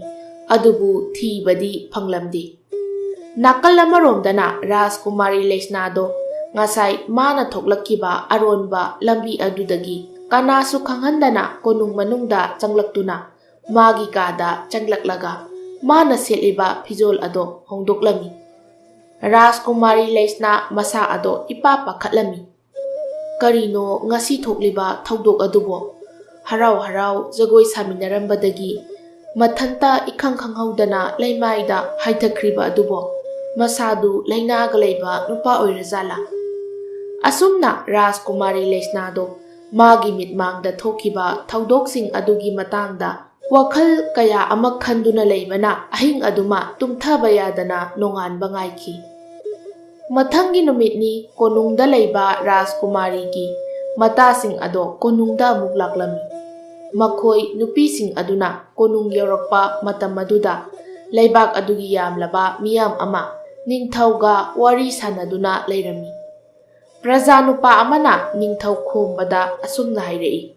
ꯑꯗꯨꯕꯨ ꯊꯤꯕꯗꯤ ꯐꯪꯂꯝꯗꯦ꯫ ꯅꯥꯀꯜ ꯑꯃꯔꯣꯝꯗꯅ ꯔꯥꯖꯀꯨꯃꯥꯔꯤ ꯂꯩꯁꯅꯥꯗꯣ ꯉꯁꯥꯏ ꯃꯥꯅ ꯊꯣꯛꯂꯛꯈꯤꯕ ꯑꯔꯣꯟꯕ ꯂꯝꯕꯤ ꯑꯗꯨꯗꯒꯤ ꯀꯅꯥꯁꯨ ꯈꯪꯍꯟꯗꯅ ꯀꯣꯅꯨꯡ ꯃꯅꯨꯡꯗ ꯆꯪꯂꯛꯇꯨꯅ ꯃꯥꯒꯤ ꯀꯥꯗ ꯆꯪꯂꯛꯂꯒ ꯃꯥꯅ ꯁꯦꯠꯂꯤꯕ ꯐꯤꯖꯣꯜ ꯑꯗꯣ ꯍꯣꯡꯗꯣꯛꯂꯝꯃꯤ꯫ ꯔꯥꯖꯀꯨꯃꯥꯔꯤ ꯂꯩꯁꯅꯥ ꯃꯁꯥ ꯑꯗꯣ ꯏꯄꯥ ꯄꯥꯈꯠꯂꯝꯃꯤ꯫ ꯀꯔꯤꯅꯣ ꯉꯁꯤ ꯊꯣꯛꯂꯤꯕ ꯊꯧꯗꯣꯛ ꯑꯗꯨꯕꯣ? ꯍꯔꯥꯎ ꯍꯔꯥꯎ ꯖꯒꯣꯏ ꯁꯥꯃꯤꯟꯅꯔꯝꯕꯗꯒꯤ ꯃꯊꯟꯇ ꯏꯈꯪ ꯈꯪꯍꯧꯗꯅ ꯂꯩꯃꯥꯏꯗ ꯍꯥꯏꯊꯈ꯭ꯔꯤꯕ ꯑꯗꯨꯕꯣ? ꯃꯁꯥꯗꯨ ꯂꯩꯅꯥꯒ ꯂꯩꯕ ꯅꯨꯄꯥ ꯑꯣꯏꯔꯖꯥꯠꯂꯥ? ꯑꯁꯨꯝꯅ ꯔꯥꯖꯀꯨꯃꯥꯔꯤ ꯂꯩꯁꯅꯥꯗꯣ ꯃꯥꯒꯤ ꯃꯤꯠꯃꯥꯡꯗ ꯊꯣꯛꯈꯤꯕ ꯊꯧꯗꯣꯛꯁꯤꯡ ꯑꯗꯨꯒꯤ ꯃꯇꯥꯡꯗ ꯋꯥꯈꯜ ꯀꯌꯥ ꯑꯃ ꯈꯟꯗꯨꯅ ꯂꯩꯕꯅ ꯑꯍꯤꯡ ꯑꯗꯨꯃ ꯇꯨꯝꯊꯕ ꯌꯥꯗꯅ ꯅꯣꯡꯉꯥꯟꯕ ꯉꯥꯏꯈꯤ꯫ ꯃꯊꯪꯒꯤ ꯅꯨꯃꯤꯠꯅꯤ ꯀꯣꯅꯨꯡꯗ ꯂꯩꯕ ꯔꯥꯖꯀꯨꯃꯥꯔꯤꯒꯤ ꯃꯇꯥꯁꯤꯡ ꯑꯗꯣ ꯀꯣꯅꯨꯡꯗ ꯑꯃꯨꯛ ꯂꯥꯛꯂꯝꯃꯤ꯫ ꯃꯈꯣꯏ ꯅꯨꯄꯤꯁꯤꯡ ꯑꯗꯨꯅ ꯀꯣꯅꯨꯡ ꯌꯧꯔꯛꯄ ꯃꯇꯝ ꯑꯗꯨꯗ ꯂꯩꯕꯥꯛ ꯑꯗꯨꯒꯤ ꯌꯥꯝꯂꯕ ꯃꯤꯌꯥꯝ ꯑꯃ ꯅꯤꯡꯊꯧꯒ ꯋꯥꯔꯤ ꯁꯥꯅꯗꯨꯅ ꯂꯩꯔꯝꯃꯤ꯫ ꯄ꯭ꯔꯖꯥ ꯅꯨꯄꯥ ꯑꯃꯅ ꯅꯤꯡꯊꯧ ꯈꯣꯝꯕꯗ ꯑꯁꯨꯝꯅ ꯍꯥꯏꯔꯛꯏ,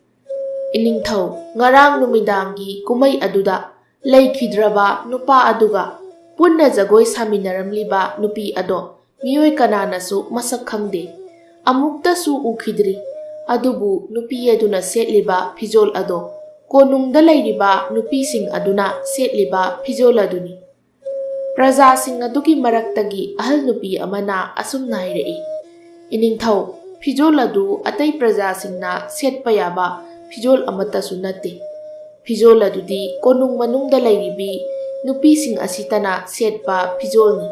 "ꯏꯅꯤꯡꯊꯧ, ꯉꯔꯥꯡ ꯅꯨꯃꯤꯗꯥꯡꯒꯤ ꯀꯨꯝꯍꯩ ꯑꯗꯨꯗ ꯂꯩꯈꯤꯗ꯭ꯔꯕ ꯅꯨꯄꯥ ꯑꯗꯨꯒ ꯄꯨꯟꯅ ꯖꯒꯣꯏ ꯁꯥꯃꯤꯟꯅꯔꯝꯂꯤꯕ ꯅꯨꯄꯤ ꯑꯗꯣ ꯃꯤꯑꯣꯏ ꯀꯅꯥꯅꯁꯨ ꯃꯁꯛ ꯈꯪꯗꯦ꯫ ꯑꯃꯨꯛꯇꯁꯨ ꯎꯈꯤꯗ꯭ꯔꯤ꯫ ꯑꯗꯨꯕꯨ ꯅꯨꯄꯤ ꯑꯗꯨꯅ ꯁꯦꯠꯂꯤꯕ ꯐꯤꯖꯣꯜ ꯑꯗꯣ ꯀꯣꯅꯨꯡꯗ ꯂꯩꯔꯤꯕ ꯅꯨꯄꯤꯁꯤꯡ ꯑꯗꯨꯅ ꯁꯦꯠꯂꯤꯕ ꯐꯤꯖꯣꯜ ꯑꯗꯨꯅꯤ꯫" ꯄ꯭ꯔꯖꯥꯁꯤꯡ ꯑꯗꯨꯒꯤ ꯃꯔꯛꯇꯒꯤ ꯑꯍꯜ ꯅꯨꯄꯤ ꯑꯃꯅ ꯑꯁꯨꯝꯅ ꯍꯥꯏꯔꯛꯏ, "ꯏꯅꯤꯡꯊꯧ, ꯐꯤꯖꯣꯜ ꯑꯗꯨ ꯑꯇꯩ ꯄ꯭ꯔꯖꯥꯁꯤꯡꯅ ꯁꯦꯠꯄ ꯌꯥꯕ ꯐꯤꯖꯣꯜ ꯑꯃꯠꯇꯁꯨ ꯅꯠꯇꯦ꯫ ꯐꯤꯖꯣꯜ ꯑꯗꯨꯗꯤ ꯀꯣꯅꯨꯡ ꯃꯅꯨꯡꯗ ꯂꯩꯔꯤꯕꯤ ꯅꯨꯄꯤꯁꯤꯡ ꯑꯁꯤꯇꯅ ꯁꯦꯠꯄ ꯐꯤꯖꯣꯜꯅꯤ꯫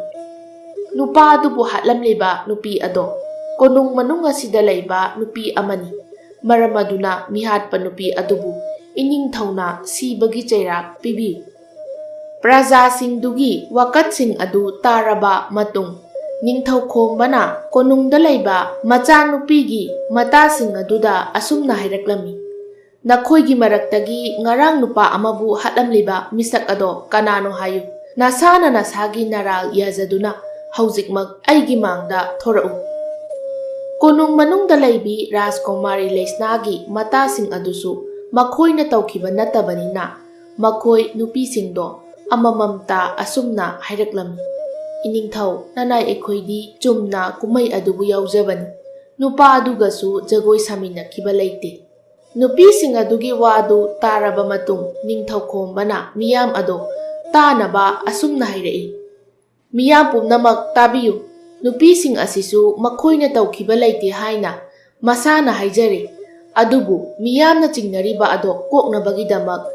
ꯅꯨꯄꯥ ꯑꯗꯨꯕꯨ ꯍꯥꯠꯂꯝꯂꯤꯕ ꯅꯨꯄꯤ ꯑꯗꯣ ꯀꯣꯅꯨꯡ ꯃꯅꯨꯡ ꯑꯁꯤꯗ ꯂꯩꯕ ꯅꯨꯄꯤ ꯑꯃꯅꯤ꯫ ꯃꯔꯝ ꯑꯗꯨꯅ ꯃꯤꯍꯥꯠꯄ ꯅꯨꯄꯤ ꯑꯗꯨꯕꯨ ꯏꯅꯤꯡꯊꯧꯅ ꯁꯤꯕꯒꯤ ꯆꯩꯔꯥꯛ ꯄꯤꯕꯤꯌꯨ꯫ ꯄ꯭ꯔꯖꯥꯁꯤꯡꯗꯨꯒꯤ ꯋꯥꯀꯠꯁꯤꯡ ꯑꯗꯨ ꯇꯥꯔꯕ ꯃꯇꯨꯡ, ꯅꯤꯡꯊꯧ ꯈꯣꯝꯕꯅ ꯀꯣꯅꯨꯡꯗ ꯂꯩꯕ ꯃꯆꯥꯅꯨꯄꯤꯒꯤ ꯃꯇꯥꯁꯤꯡ ꯑꯗꯨꯗ ꯑꯁꯨꯝꯅ ꯍꯥꯏꯔꯛꯂꯝꯃꯤ, "ꯅꯈꯣꯏꯒꯤ ꯃꯔꯛꯇꯒꯤ ꯉꯔꯥꯡ ꯅꯨꯄꯥ ꯑꯃꯕꯨ ꯍꯥꯠꯂꯝꯂꯤꯕ ꯃꯤꯁꯛ ꯑꯗꯣ ꯀꯅꯥꯅꯣ ꯍꯥꯏꯌꯨ꯫ ꯅꯁꯥꯅ ꯅꯁꯥꯒꯤ ꯅꯔꯥꯜ ꯌꯥꯖꯗꯨꯅ ꯍꯧꯖꯤꯛꯃꯛ ꯑꯩꯒꯤ ꯃꯥꯡꯗ ꯊꯣꯔꯛꯎ"꯫ ꯀꯣꯅꯨꯡ ꯃꯅꯨꯡꯗ ꯂꯩꯕꯤ ꯔꯥꯖꯀꯨꯃꯥꯔꯤ ꯂꯩꯁꯅꯥꯒꯤ ꯃꯇꯥꯁꯤꯡ ꯑꯗꯨꯁꯨ ꯃꯈꯣꯏꯅ ꯇꯧꯈꯤꯕ ꯅꯠꯇꯕꯅꯤꯅ, ꯃꯈꯣꯏ ꯅꯨꯄꯤꯁꯤꯡꯗꯣ ꯑꯃꯃꯝꯇ ꯑꯁꯨꯝꯅ ꯍꯥꯏꯔꯛꯂꯝꯃꯤ, "ꯏꯅꯤꯡꯊꯧ, ꯅꯅꯥꯏ ꯑꯩꯈꯣꯏꯗꯤ ꯆꯨꯝꯅ ꯀꯨꯝꯍꯩ ꯑꯗꯨꯕꯨ ꯌꯥꯎꯖꯕꯅꯤ꯫ ꯅꯨꯄꯥ ꯑꯗꯨꯒꯁꯨ ꯖꯒꯣꯏ ꯁꯥꯃꯤꯟꯅꯈꯤꯕ ꯂꯩꯇꯦ"꯫ ꯅꯨꯄꯤꯁꯤꯡ ꯑꯗꯨꯒꯤ ꯋꯥꯗꯨ ꯇꯥꯔꯕ ꯃꯇꯨꯡ, ꯅꯤꯡꯊꯧ ꯈꯣꯝꯕꯅ ꯃꯤꯌꯥꯝ ꯑꯗꯣ ꯇꯥꯅꯕ ꯑꯁꯨꯝꯅ ꯍꯥꯏꯔꯛꯏ, "ꯃꯤꯌꯥꯝ ꯄꯨꯝꯅꯃꯛ ꯇꯥꯕꯤꯌꯨ꯫ ꯅꯨꯄꯤꯁꯤꯡ ꯑꯁꯤꯁꯨ ꯃꯈꯣꯏꯅ ꯇꯧꯈꯤꯕ ꯂꯩꯇꯦ ꯍꯥꯏꯅ ꯃꯁꯥꯅ ꯍꯥꯏꯖꯔꯦ꯫ ꯑꯗꯨꯕꯨ ꯃꯤꯌꯥꯝꯅ ꯆꯤꯡꯅꯔꯤꯕ ꯑꯗꯣ ꯀꯣꯛꯅꯕꯒꯤꯗꯃꯛ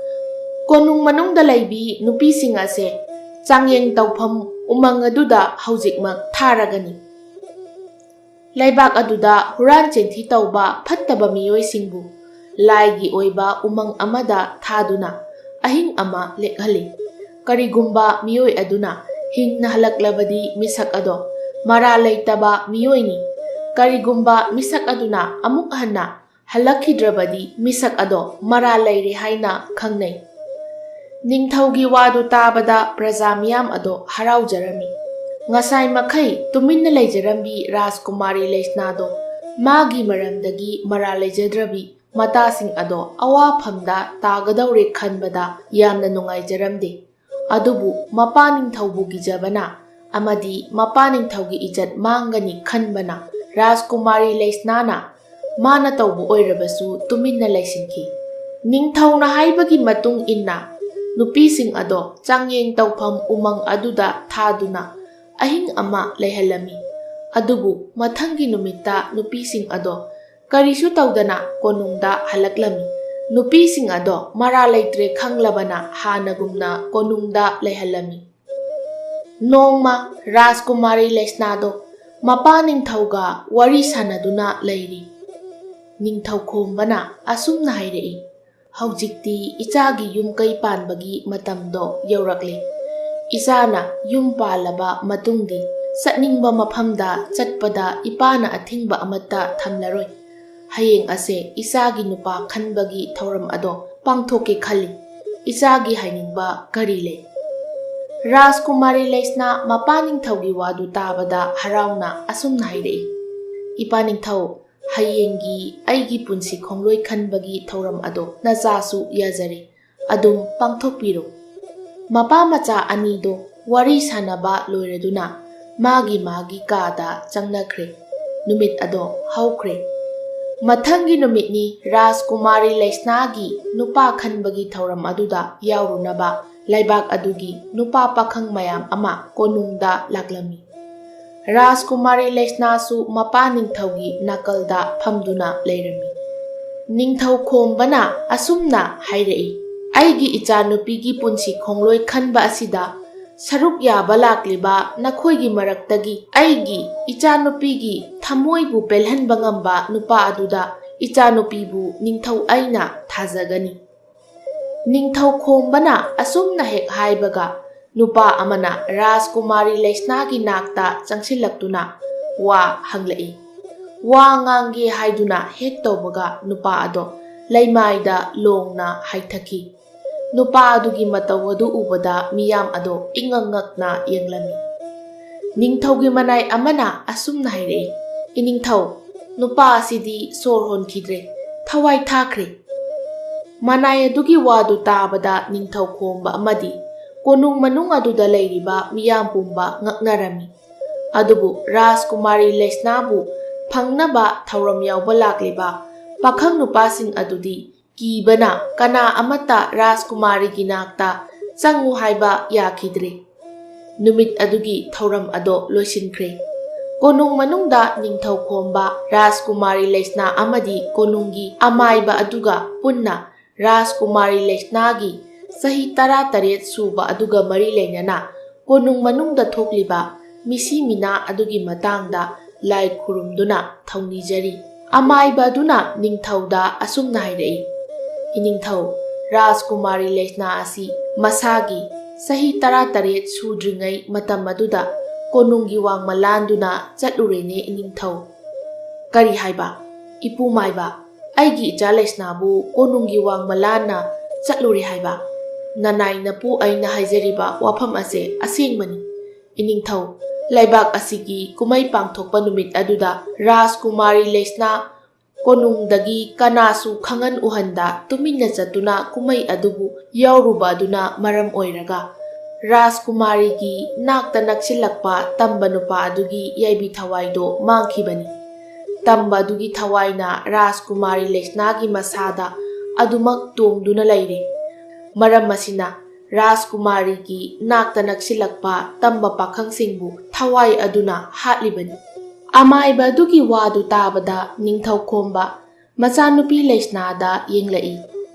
ꯀꯣꯅꯨꯡ ꯃꯅꯨꯡꯗ ꯂꯩꯕꯤ ꯅꯨꯄꯤꯁꯤꯡ ꯑꯁꯦ ꯆꯥꯡꯌꯦꯡ ꯇꯧꯐꯝ ꯎꯃꯪ ꯑꯗꯨꯗ ꯍꯧꯖꯤꯛꯃꯛ ꯊꯥꯔꯒꯅꯤ꯫ ꯂꯩꯕꯥꯛ ꯑꯗꯨꯗ ꯍꯨꯔꯥꯟ ꯆꯤꯟꯊꯤ ꯇꯧꯕ ꯐꯠꯇꯕ ꯃꯤꯑꯣꯏꯁꯤꯡꯕꯨ ꯂꯥꯏꯒꯤ ꯑꯣꯏꯕ ꯎꯃꯪ ꯑꯃꯗ ꯊꯥꯗꯨꯅ ꯑꯍꯤꯡ ꯑꯃ ꯂꯦꯛꯍꯜꯂꯤ꯫ ꯀꯔꯤꯒꯨꯝꯕ ꯃꯤꯑꯣꯏ ꯑꯗꯨꯅ ꯍꯤꯡꯅ ꯍꯜꯂꯛꯂꯕꯗꯤ ꯃꯤꯁꯛ ꯑꯗꯣ ꯃꯔꯥꯜ ꯂꯩꯇꯕ ꯃꯤꯑꯣꯏꯅꯤ꯫ ꯀꯔꯤꯒꯨꯝꯕ ꯃꯤꯁꯛ ꯑꯗꯨꯅ ꯑꯃꯨꯛ ꯍꯟꯅ ꯍꯜꯂꯛꯈꯤꯗ꯭ꯔꯕꯗꯤ ꯃꯤꯁꯛ ꯑꯗꯣ ꯃꯔꯥꯜ ꯂꯩꯔꯦ ꯍꯥꯏꯅ ꯈꯪꯅꯩ"꯫ ꯅꯤꯡꯊꯧꯒꯤ ꯋꯥꯗꯨ ꯇꯥꯕꯗ ꯄ꯭ꯔꯖꯥ ꯃꯤꯌꯥꯝ ꯑꯗꯣ ꯍꯔꯥꯎꯖꯔꯝꯃꯤ꯫ ꯉꯁꯥꯏ ꯃꯈꯩ ꯇꯨꯃꯤꯟꯅ ꯂꯩꯖꯔꯝꯕꯤ ꯔꯥꯖꯀꯨꯃꯥꯔꯤ ꯂꯩꯁꯅꯥꯗꯣ ꯃꯥꯒꯤ ꯃꯔꯝꯗꯒꯤ ꯃꯔꯥꯜ ꯂꯩꯖꯗ꯭ꯔꯕꯤ ꯃꯇꯥꯁꯤꯡ ꯑꯗꯣ ꯑꯋꯥꯐꯝꯗ ꯇꯥꯒꯗꯧꯔꯦ ꯈꯟꯕꯗ ꯌꯥꯝꯅ ꯅꯨꯡꯉꯥꯏꯖꯔꯝꯗꯦ꯫ ꯑꯗꯨꯕꯨ ꯃꯄꯥ ꯅꯤꯡꯊꯧꯕꯨ ꯀꯤꯖꯕꯅ ꯑꯃꯗꯤ ꯃꯄꯥ ꯅꯤꯡꯊꯧꯒꯤ ꯏꯖꯠ ꯃꯥꯡꯒꯅꯤ ꯈꯟꯕꯅ ꯔꯥꯖꯀꯨꯃꯥꯔꯤ ꯂꯩꯁꯅꯥꯅ ꯃꯥꯅ ꯇꯧꯕ ꯑꯣꯏꯔꯕꯁꯨ ꯇꯨꯃꯤꯟꯅ ꯂꯩꯁꯤꯟꯈꯤ꯫ ꯅꯤꯡꯊꯧꯅ ꯍꯥꯏꯕꯒꯤ ꯃꯇꯨꯡ ꯏꯟꯅ ꯅꯨꯄꯤꯁꯤꯡ ꯑꯗꯣ ꯆꯥꯡꯌꯦꯡ ꯇꯧꯐꯝ ꯎꯃꯪ ꯑꯗꯨꯗ ꯊꯥꯗꯨꯅ ꯑꯍꯤꯡ ꯑꯃ ꯂꯩꯍꯜꯂꯝꯃꯤ꯫ ꯑꯗꯨꯕꯨ ꯃꯊꯪꯒꯤ ꯅꯨꯃꯤꯠꯇ ꯅꯨꯄꯤꯁꯤꯡ ꯑꯗꯣ ꯀꯔꯤꯁꯨ ꯇꯧꯗꯅ ꯀꯣꯅꯨꯡꯗ ꯍꯜꯂꯛꯂꯝꯃꯤ꯫ ꯅꯨꯄꯤꯁꯤꯡ ꯑꯗꯣ ꯃꯔꯥꯜ ꯂꯩꯇ꯭ꯔꯦ ꯈꯪꯂꯕꯅ ꯍꯥꯟꯅꯒꯨꯝꯅ ꯀꯣꯅꯨꯡꯗ ꯂꯩꯍꯜꯂꯝꯃꯤ꯫ ꯅꯣꯡꯃ ꯔꯥꯖꯀꯨꯃꯥꯔꯤ ꯂꯩꯁꯅꯥꯗꯣ ꯃꯄꯥ ꯅꯤꯡꯊꯧꯒ ꯋꯥꯔꯤ ꯁꯥꯟꯅꯗꯨꯅ ꯂꯩꯔꯤ꯫ ꯅꯤꯡꯊꯧ ꯈꯣꯝꯕꯅ ꯑꯁꯨꯝꯅ ꯍꯥꯏꯔꯛꯏ, ꯍꯧꯖꯤꯛꯇꯤ ꯏꯆꯥꯒꯤ ꯌꯨꯝ ꯀꯩ ꯄꯥꯟꯕꯒꯤ ꯃꯇꯝꯗꯣ ꯌꯧꯔꯛꯂꯦ꯫ ꯏꯆꯥꯅ ꯌꯨꯝ ꯄꯥꯜꯂꯕ ꯃꯇꯨꯡꯗꯤ ꯆꯠꯅꯤꯡꯕ ꯃꯐꯝꯗ ꯆꯠꯄꯗ ꯏꯄꯥꯅ ꯑꯊꯤꯡꯕ ꯑꯃꯠꯇ ꯊꯝꯂꯔꯣꯏ꯫ ꯍꯌꯦꯡ ꯑꯁꯦ ꯏꯆꯥꯒꯤ ꯅꯨꯄꯥ ꯈꯟꯕꯒꯤ ꯊꯧꯔꯝ ꯑꯗꯣ ꯄꯥꯡꯊꯣꯛꯀꯦ ꯈꯜꯂꯤ꯫ ꯏꯆꯥꯒꯤ ꯍꯥꯏꯅꯤꯡꯕ ꯀꯔꯤ ꯂꯩ?" ꯔꯥꯖꯀꯨꯃꯥꯔꯤ ꯂꯩꯁꯅꯥ ꯃꯄꯥ ꯅꯤꯡꯊꯧꯒꯤ ꯋꯥꯗꯨ ꯇꯥꯕꯗ ꯍꯔꯥꯎꯅ ꯑꯁꯨꯝꯅ ꯍꯥꯏꯔꯛꯏ, "ꯏꯄꯥ ꯅꯤꯡꯊꯧ, ꯍꯌꯦꯡꯒꯤ ꯑꯩꯒꯤ ꯄꯨꯟꯁꯤ ꯈꯣꯡꯂꯣꯏ ꯈꯟꯕꯒꯤ ꯊꯧꯔꯝ ꯑꯗꯣ ꯅꯆꯥꯁꯨ ꯌꯥꯖꯔꯦ, ꯑꯗꯨꯝ ꯄꯥꯡꯊꯣꯛꯄꯤꯔꯣ꯫" ꯃꯄꯥ ꯃꯆꯥ ꯑꯅꯤꯗꯣ ꯋꯥꯔꯤ ꯁꯥꯟꯅꯕ ꯂꯣꯏꯔꯗꯨꯅ ꯃꯥꯒꯤ ꯃꯥꯒꯤ ꯀꯥꯗ ꯆꯪꯅꯈ꯭ꯔꯦ꯫ ꯅꯨꯃꯤꯠ ꯑꯗꯣ ꯍꯧꯈ꯭ꯔꯦ꯫ ꯃꯊꯪꯒꯤ ꯅꯨꯃꯤꯠꯅꯤ ꯔꯥꯖꯀꯨꯃꯥꯔꯤ ꯂꯩꯁꯅꯥꯒꯤ ꯅꯨꯄꯥ ꯈꯟꯕꯒꯤ ꯊꯧꯔꯝ ꯑꯗꯨꯗ ꯌꯥꯎꯔꯨꯅꯕ ꯂꯩꯕꯥꯛ ꯑꯗꯨꯒꯤ ꯅꯨꯄꯥ ꯄꯥꯈꯪ ꯃꯌꯥꯝ ꯑꯃ ꯀꯣꯅꯨꯡꯗ ꯂꯥꯛꯂꯝꯃꯤ꯫ ꯔꯥꯖꯀꯨꯃꯥꯔꯤ ꯂꯩꯁꯅꯥꯁꯨ ꯃꯄꯥ ꯅꯤꯡꯊꯧꯒꯤ ꯅꯥꯀꯜꯗ ꯐꯝꯗꯨꯅ ꯂꯩꯔꯝꯃꯤ꯫ ꯅꯤꯡꯊꯧ ꯈꯣꯝꯕꯅ ꯑꯁꯨꯝꯅ ꯍꯥꯏꯔꯛꯏ, "ꯑꯩꯒꯤ ꯏꯆꯥꯅꯨꯄꯤꯒꯤ ꯄꯨꯟꯁꯤ ꯈꯣꯡꯂꯣꯏ ꯈꯟꯕ ꯑꯁꯤꯗ ꯁꯔꯨꯛ ꯌꯥꯕ ꯂꯥꯛꯂꯤꯕ ꯅꯈꯣꯏꯒꯤ ꯃꯔꯛꯇꯒꯤ ꯑꯩꯒꯤ ꯏꯆꯥꯅꯨꯄꯤꯒꯤ ꯊꯃꯣꯏꯕꯨ ꯄꯦꯜꯍꯟꯕ ꯉꯝꯕ ꯅꯨꯄꯥ ꯑꯗꯨꯗ ꯏꯆꯥꯅꯨꯄꯤꯕꯨ ꯅꯤꯡꯊꯧ ꯑꯩꯅ ꯊꯥꯖꯒꯅꯤ꯫" ꯅꯤꯡꯊꯧ ꯈꯣꯝꯕꯅ ꯑꯁꯨꯝꯅ ꯍꯦꯛ ꯍꯥꯏꯕꯒ, ꯅꯨꯄꯥ ꯑꯃꯅ ꯔꯥꯖꯀꯨꯃꯥꯔꯤ ꯂꯩꯁꯅꯥꯒꯤ ꯅꯥꯛꯇ ꯆꯪꯁꯤꯜꯂꯛꯇꯨꯅ ꯋꯥ ꯍꯪꯂꯛꯏ꯫ ꯋꯥ ꯉꯥꯡꯒꯦ ꯍꯥꯏꯗꯨꯅ ꯍꯦꯛ ꯇꯧꯕꯒ, ꯅꯨꯄꯥ ꯑꯗꯣ ꯂꯩꯃꯥꯏꯗ ꯂꯣꯡꯅ ꯍꯥꯏꯊꯈꯤ꯫ ꯅꯨꯄꯥ ꯑꯗꯨꯒꯤ ꯃꯇꯧ ꯑꯗꯨ ꯎꯕꯗ ꯃꯤꯌꯥꯝ ꯑꯗꯣ ꯏꯉꯛ ꯉꯛꯅ ꯌꯦꯡꯂꯝꯃꯤ꯫ ꯅꯤꯡꯊꯧꯒꯤ ꯃꯅꯥꯏ ꯑꯃꯅ ꯑꯁꯨꯝꯅ ꯍꯥꯏꯔꯛꯏ, "ꯏꯅꯤꯡꯊꯧ, ꯅꯨꯄꯥ ꯑꯁꯤꯗꯤ ꯁꯣꯔ ꯍꯣꯟꯈꯤꯗ꯭ꯔꯦ, ꯊꯋꯥꯏ ꯊꯥꯈ꯭ꯔꯦ꯫" ꯃꯅꯥꯏ ꯑꯗꯨꯒꯤ ꯋꯥꯗꯨ ꯇꯥꯕꯗ ꯅꯤꯡꯊꯧ ꯈꯣꯝꯕ ꯑꯃꯗꯤ ꯀꯣꯅꯨꯡ ꯃꯅꯨꯡ ꯑꯗꯨꯗ ꯂꯩꯔꯤꯕ ꯃꯤꯌꯥꯝ ꯄꯨꯝꯕ ꯉꯛꯅꯔꯝꯃꯤ꯫ ꯑꯗꯨꯕꯨ ꯔꯥꯖꯀꯨꯃꯥꯔꯤ ꯂꯩꯁꯅꯥꯕꯨ ꯐꯪꯅꯕ ꯊꯧꯔꯝ ꯌꯥꯎꯕ ꯂꯥꯛꯂꯤꯕ ꯄꯥꯈꯪ ꯅꯨꯄꯥꯁꯤꯡ ꯑꯗꯨꯗꯤ ꯀꯤꯕꯅ ꯀꯅꯥ ꯑꯃꯠꯇ ꯔꯥꯖꯀꯨꯃꯥꯔꯤꯒꯤ ꯅꯥꯛꯇ ꯆꯪꯉꯨ ꯍꯥꯏꯕ ꯌꯥꯈꯤꯗ꯭ꯔꯦ꯫ ꯅꯨꯃꯤꯠ ꯑꯗꯨꯒꯤ ꯊꯧꯔꯝ ꯑꯗꯣ ꯂꯣꯏꯁꯤꯟꯈ꯭ꯔꯦ꯫ ꯀꯣꯅꯨꯡ ꯃꯅꯨꯡꯗ ꯅꯤꯡꯊꯧ ꯈꯣꯝꯕ, ꯔꯥꯖꯀꯨꯃꯥꯔꯤ ꯂꯩꯁꯅꯥ ꯑꯃꯗꯤ ꯀꯣꯅꯨꯡꯒꯤ ꯑꯃꯥꯏꯕ ꯑꯗꯨꯒ ꯄꯨꯟꯅ ꯔꯥꯖꯀꯨꯃꯥꯔꯤ ꯂꯩꯁꯅꯥꯒꯤ ꯆꯍꯤ ꯇꯔꯥꯇꯔꯦꯠ ꯁꯨꯕ ꯑꯗꯨꯒ ꯃꯔꯤ ꯂꯩꯅꯅ ꯀꯣꯅꯨꯡ ꯃꯅꯨꯡꯗ ꯊꯣꯛꯂꯤꯕ ꯃꯤꯁꯤ ꯃꯤꯅꯥ ꯑꯗꯨꯒꯤ ꯃꯇꯥꯡꯗ ꯂꯥꯏ ꯈꯨꯔꯨꯝꯗꯨꯅ ꯊꯧꯅꯤꯖꯔꯤ꯫ ꯑꯃꯥꯏꯕ ꯑꯗꯨꯅ ꯅꯤꯡꯊꯧꯗ ꯑꯁꯨꯝꯅ ꯍꯥꯏꯔꯛꯏ, ꯏꯅꯤꯡꯊꯧ, ꯔꯥꯖꯀꯨꯃꯥꯔꯤ ꯂꯩꯁꯅꯥ ꯑꯁꯤ ꯃꯁꯥꯒꯤ ꯆꯍꯤ ꯇꯔꯥꯇꯔꯦꯠ ꯁꯨꯗ꯭ꯔꯤꯉꯩ ꯃꯇꯝ ꯑꯗꯨꯗ ꯀꯣꯅꯨꯡꯒꯤ ꯋꯥꯡꯃ ꯂꯥꯟꯗꯨꯅ ꯆꯠꯂꯨꯔꯦꯅꯦ ꯏꯅꯤꯡꯊꯧ꯫ ꯀꯔꯤ ꯍꯥꯏꯕ? ꯏꯄꯨ ꯃꯥꯏꯕ, ꯑꯩꯒꯤ ꯏꯆꯥ ꯂꯩꯁꯅꯥꯕꯨ ꯀꯣꯅꯨꯡꯒꯤ ꯋꯥꯡꯃ ꯂꯥꯟꯅ ꯆꯠꯂꯨꯔꯦ ꯍꯥꯏꯕ? ꯅꯅꯥꯏ ꯅꯄꯨ ꯑꯩꯅ ꯍꯥꯏꯖꯔꯤꯕ ꯋꯥꯐꯝ ꯑꯁꯦ ꯑꯁꯦꯡꯕꯅꯤ꯫ ꯏꯅꯤꯡꯊꯧ, ꯂꯩꯕꯥꯛ ꯑꯁꯤꯒꯤ ꯀꯨꯝꯍꯩ ꯄꯥꯡꯊꯣꯛꯄ ꯅꯨꯃꯤꯠ ꯑꯗꯨꯗ ꯔꯥꯖꯀꯨꯃꯥꯔꯤ ꯂꯩꯁꯅꯥ ꯀꯣꯅꯨꯡꯗꯒꯤ ꯀꯅꯥꯁꯨ ꯈꯪꯍꯟ ꯎꯍꯟꯗ ꯇꯨꯃꯤꯟꯅ ꯆꯠꯇꯨꯅ ꯀꯨꯝꯍꯩ ꯑꯗꯨꯕꯨ ꯌꯥꯎꯔꯨꯕ ꯑꯗꯨꯅ ꯃꯔꯝ ꯑꯣꯏꯔꯒ ꯔꯥꯖꯀꯨꯃꯥꯔꯤꯒꯤ ꯅꯥꯛꯇ ꯅꯛꯁꯤꯜꯂꯛꯄ ꯇꯝꯕ ꯅꯨꯄꯥ ꯑꯗꯨꯒꯤ ꯌꯥꯏꯕꯤ ꯊꯋꯥꯏꯗꯣ ꯃꯥꯡꯈꯤꯕꯅꯤ꯫ ꯇꯝꯕ ꯑꯗꯨꯒꯤ ꯊꯋꯥꯏꯅ ꯔꯥꯖꯀꯨꯃꯥꯔꯤ ꯂꯩꯁꯅꯥꯒꯤ ꯃꯁꯥꯗ ꯑꯗꯨꯃꯛ ꯇꯣꯡꯗꯨꯅ ꯂꯩꯔꯦ꯫ ꯃꯔꯝ ꯑꯁꯤꯅ ꯔꯥꯖꯀꯨꯃꯥꯔꯤꯒꯤ ꯅꯥꯛꯇ ꯅꯛꯁꯤꯜꯂꯛꯄ ꯇꯝꯕ ꯄꯥꯈꯪꯁꯤꯡꯕꯨ ꯊꯋꯥꯏ ꯑꯗꯨꯅ ꯍꯥꯠꯂꯤꯕꯅꯤ꯫ ꯑꯃꯥꯏꯕ ꯑꯗꯨꯒꯤ ꯋꯥꯗꯨ ꯇꯥꯕꯗ ꯅꯤꯡꯊꯧ ꯈꯣꯝꯕ ꯃꯆꯥꯅꯨꯄꯤ ꯂꯩꯁꯅꯥꯗ ꯌꯦꯡꯂꯛꯏ꯫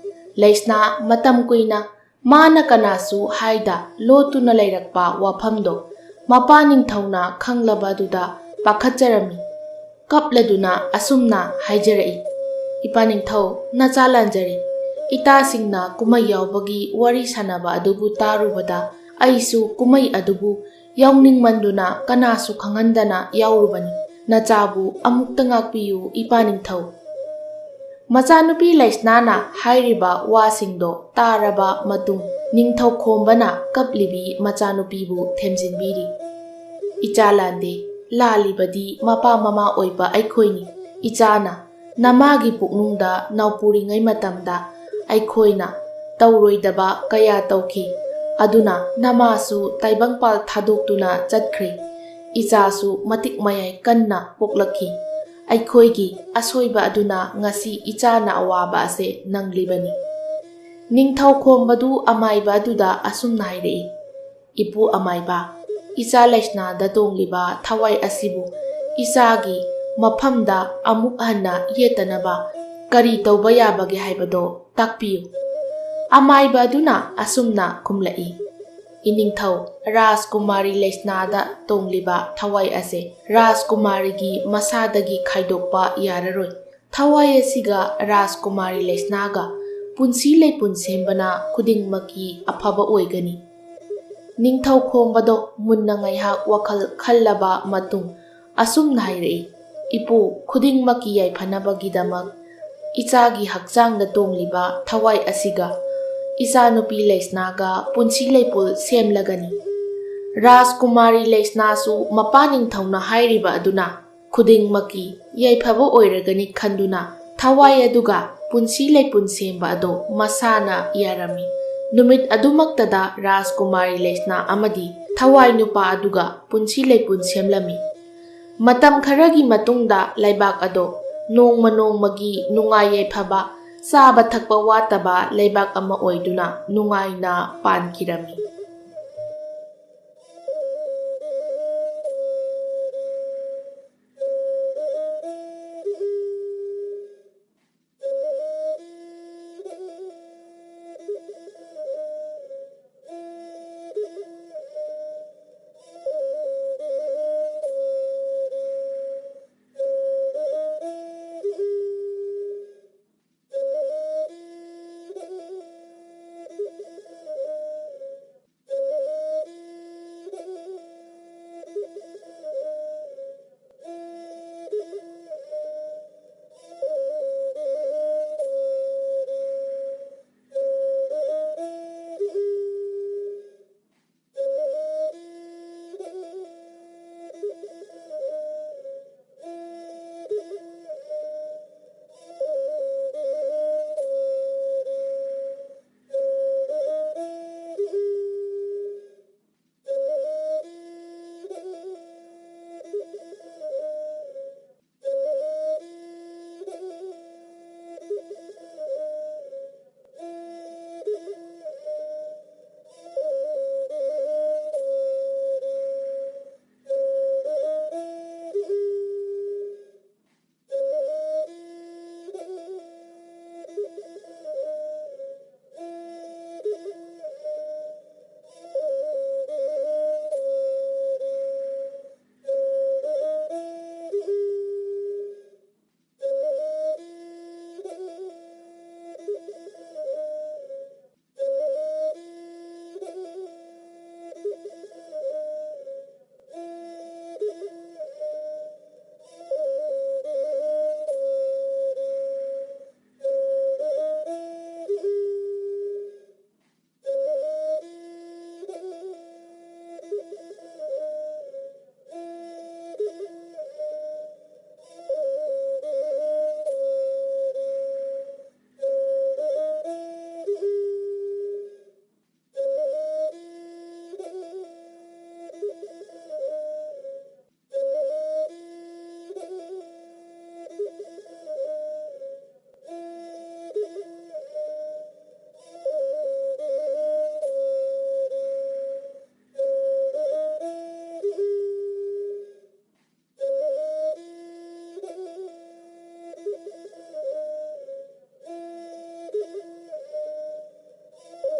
ꯂꯩꯁꯅꯥ ꯃꯇꯝ ꯀꯨꯏꯅ ꯃꯥꯅ ꯀꯅꯥꯁꯨ ꯍꯥꯏꯗ ꯂꯣꯠꯇꯨꯅ ꯂꯩꯔꯛꯄ ꯋꯥꯐꯝꯗꯣ ꯃꯄꯥ ꯅꯤꯡꯊꯧꯅ ꯈꯪꯂꯕ ꯑꯗꯨꯗ ꯄꯥꯈꯠꯆꯔꯝꯃꯤ꯫ ꯀꯞꯂꯗꯨꯅ ꯑꯁꯨꯝꯅ ꯍꯥꯏꯖꯔꯛꯏ, "ꯏꯄꯥ ꯅꯤꯡꯊꯧ, ꯅꯆꯥ ꯂꯥꯟꯖꯔꯤ꯫ ꯏꯇꯥꯁꯤꯡꯅ ꯀꯨꯝꯍꯩ ꯌꯥꯎꯕꯒꯤ ꯋꯥꯔꯤ ꯁꯥꯟꯅꯕ ꯑꯗꯨꯕꯨ ꯇꯥꯔꯨꯕꯗ ꯑꯩꯁꯨ ꯀꯨꯝꯍꯩ ꯑꯗꯨꯕꯨ ꯌꯥꯎꯅꯤꯡꯃꯟꯗꯨꯅ ꯀꯅꯥꯁꯨ ꯈꯪꯍꯟꯗꯅ ꯌꯥꯎꯔꯨꯕꯅꯤ꯫ ꯅꯆꯥꯕꯨ ꯑꯃꯨꯛꯇ ꯉꯥꯛꯄꯤꯌꯨ, ꯏꯄꯥ ꯅꯤꯡꯊꯧ꯫" ꯃꯆꯥꯅꯨꯄꯤ ꯂꯩꯁꯅꯥꯅ ꯍꯥꯏꯔꯤꯕ ꯋꯥꯁꯤꯡꯗꯣ ꯇꯥꯔꯕ ꯃꯇꯨꯡ, ꯅꯤꯡꯊꯧ ꯈꯣꯝꯕꯅ ꯀꯞꯂꯤꯕꯤ ꯃꯆꯥꯅꯨꯄꯤꯕꯨ ꯊꯦꯝꯖꯤꯟꯕꯤꯔꯤ꯫ "ꯏꯆꯥ ꯂꯥꯟꯗꯦ, ꯂꯥꯜꯂꯤꯕꯗꯤ ꯃꯄꯥ ꯃꯃꯥ ꯑꯣꯏꯕ ꯑꯩꯈꯣꯏꯅꯤ꯫ ꯏꯆꯥꯅ ꯅꯃꯥꯒꯤ ꯄꯨꯛꯅꯨꯡꯗ ꯅꯥꯎꯄꯨꯔꯤꯉꯩ ꯃꯇꯝꯗ ꯑꯩꯈꯣꯏꯅ ꯇꯧꯔꯣꯏꯗꯕ ꯀꯌꯥ ꯇꯧꯈꯤ꯫ ꯑꯗꯨꯅ ꯅꯃꯥꯁꯨ ꯇꯥꯏꯕꯪꯄꯥꯜ ꯊꯥꯗꯣꯛꯇꯨꯅ ꯆꯠꯈ꯭ꯔꯦ꯫ ꯏꯆꯥꯁꯨ ꯃꯇꯤꯛ ꯃꯌꯥꯏ ꯀꯟꯅ ꯄꯣꯛꯂꯛꯈꯤ꯫ ꯑꯩꯈꯣꯏꯒꯤ ꯑꯁꯣꯏꯕ ꯑꯗꯨꯅ ꯉꯁꯤ ꯏꯆꯥꯅ ꯑꯋꯥꯕ ꯑꯁꯦ ꯅꯪꯂꯤꯕꯅꯤ꯫" ꯅꯤꯡꯊꯧ ꯈꯣꯝꯕꯗꯨ ꯑꯃꯥꯏꯕ ꯑꯗꯨꯗ ꯑꯁꯨꯝꯅ ꯍꯥꯏꯔꯛꯏ, "ꯏꯄꯨ ꯑꯃꯥꯏꯕ, ꯏꯆꯥ ꯂꯩꯁꯅꯥꯗ ꯇꯣꯡꯂꯤꯕ ꯊꯋꯥꯏ ꯑꯁꯤꯕꯨ ꯏꯆꯥꯒꯤ ꯃꯐꯝꯗ ꯑꯃꯨꯛ ꯍꯟꯅ ꯌꯦꯠꯇꯅꯕ ꯀꯔꯤ ꯇꯧꯕ ꯌꯥꯕꯒꯦ ꯍꯥꯏꯕꯗꯣ ꯇꯥꯛꯄꯤꯌꯨ꯫" ꯑꯃꯥꯏꯕ ꯑꯗꯨꯅ ꯑꯁꯨꯝꯅ ꯈꯨꯝꯂꯛꯏ, "ꯏꯅꯤꯡꯊꯧ, ꯔꯥꯖꯀꯨꯃꯥꯔꯤ ꯂꯩꯁꯅꯥꯗ ꯇꯣꯡꯂꯤꯕ ꯊꯋꯥꯏ ꯑꯁꯦ ꯔꯥꯖꯀꯨꯃꯥꯔꯤꯒꯤ ꯃꯁꯥꯗꯒꯤ ꯈꯥꯏꯗꯣꯛꯄ ꯌꯥꯔꯔꯣꯏ꯫ ꯊꯋꯥꯏ ꯑꯁꯤꯒ ꯔꯥꯖꯀꯨꯃꯥꯔꯤ ꯂꯩꯁꯅꯥꯒ ꯄꯨꯟꯁꯤ ꯂꯩꯄꯨꯟ ꯁꯦꯝꯕꯅ ꯈꯨꯗꯤꯡꯃꯛꯀꯤ ꯑꯐꯕ ꯑꯣꯏꯒꯅꯤ꯫ ꯅꯤꯡꯊꯧ ꯈꯣꯝꯕꯗꯣ ꯃꯨꯟꯅ ꯉꯥꯏꯍꯥꯛ ꯋꯥꯈꯜ ꯈꯜꯂꯕ ꯃꯇꯨꯡ ꯑꯁꯨꯝꯅ ꯍꯥꯏꯔꯛꯏ, "ꯏꯄꯨ, ꯈꯨꯗꯤꯡꯃꯛꯀꯤ ꯌꯥꯏꯐꯅꯕꯒꯤꯗꯃꯛ ꯏꯆꯥꯒꯤ ꯍꯛꯆꯥꯡꯗ ꯇꯣꯡꯂꯤꯕ ꯊꯋꯥꯏ ꯑꯁꯤꯒ ꯏꯆꯥꯅꯨꯄꯤ ꯂꯩꯁꯅꯥꯒ ꯄꯨꯟꯁꯤ ꯂꯩꯄꯨꯟ ꯁꯦꯝꯂꯒꯅꯤ꯫" ꯔꯥꯖꯀꯨꯃꯥꯔꯤ ꯂꯩꯁꯅꯥꯁꯨ ꯃꯄꯥ ꯅꯤꯡꯊꯧꯅ ꯍꯥꯏꯔꯤꯕ ꯑꯗꯨꯅ ꯈꯨꯗꯤꯡꯃꯛꯀꯤ ꯌꯥꯏꯐꯕ ꯑꯣꯏꯔꯒꯅꯤ ꯈꯟꯗꯨꯅ ꯊꯋꯥꯏ ꯑꯗꯨꯒ ꯄꯨꯟꯁꯤ ꯂꯩꯄꯨꯟ ꯁꯦꯝꯕ ꯑꯗꯣ ꯃꯁꯥꯅ ꯌꯥꯔꯝꯃꯤ꯫ ꯅꯨꯃꯤꯠ ꯑꯗꯨꯃꯛꯇꯗ ꯔꯥꯖꯀꯨꯃꯥꯔꯤ ꯂꯩꯁꯅꯥ ꯑꯃꯗꯤ ꯊꯋꯥꯏ ꯅꯨꯄꯥ ꯑꯗꯨꯒ ꯄꯨꯟꯁꯤ ꯂꯩꯄꯨꯟ ꯁꯦꯝꯂꯝꯃꯤ꯫ ꯃꯇꯝ ꯈꯔꯒꯤ ꯃꯇꯨꯡꯗ ꯂꯩꯕꯥꯛ ꯑꯗꯣ ꯅꯣꯡꯃ ꯅꯣꯡꯃꯒꯤ ꯅꯨꯡꯉꯥꯏ ꯌꯥꯏꯐꯕ, ꯆꯥꯕ ꯊꯛꯄ ꯋꯥꯠꯇꯕ ꯂꯩꯕꯥꯛ ꯑꯃ ꯑꯣꯏꯗꯨꯅ ꯅꯨꯡꯉꯥꯏꯅ ꯄꯥꯟꯈꯤꯔꯝꯃꯤ꯫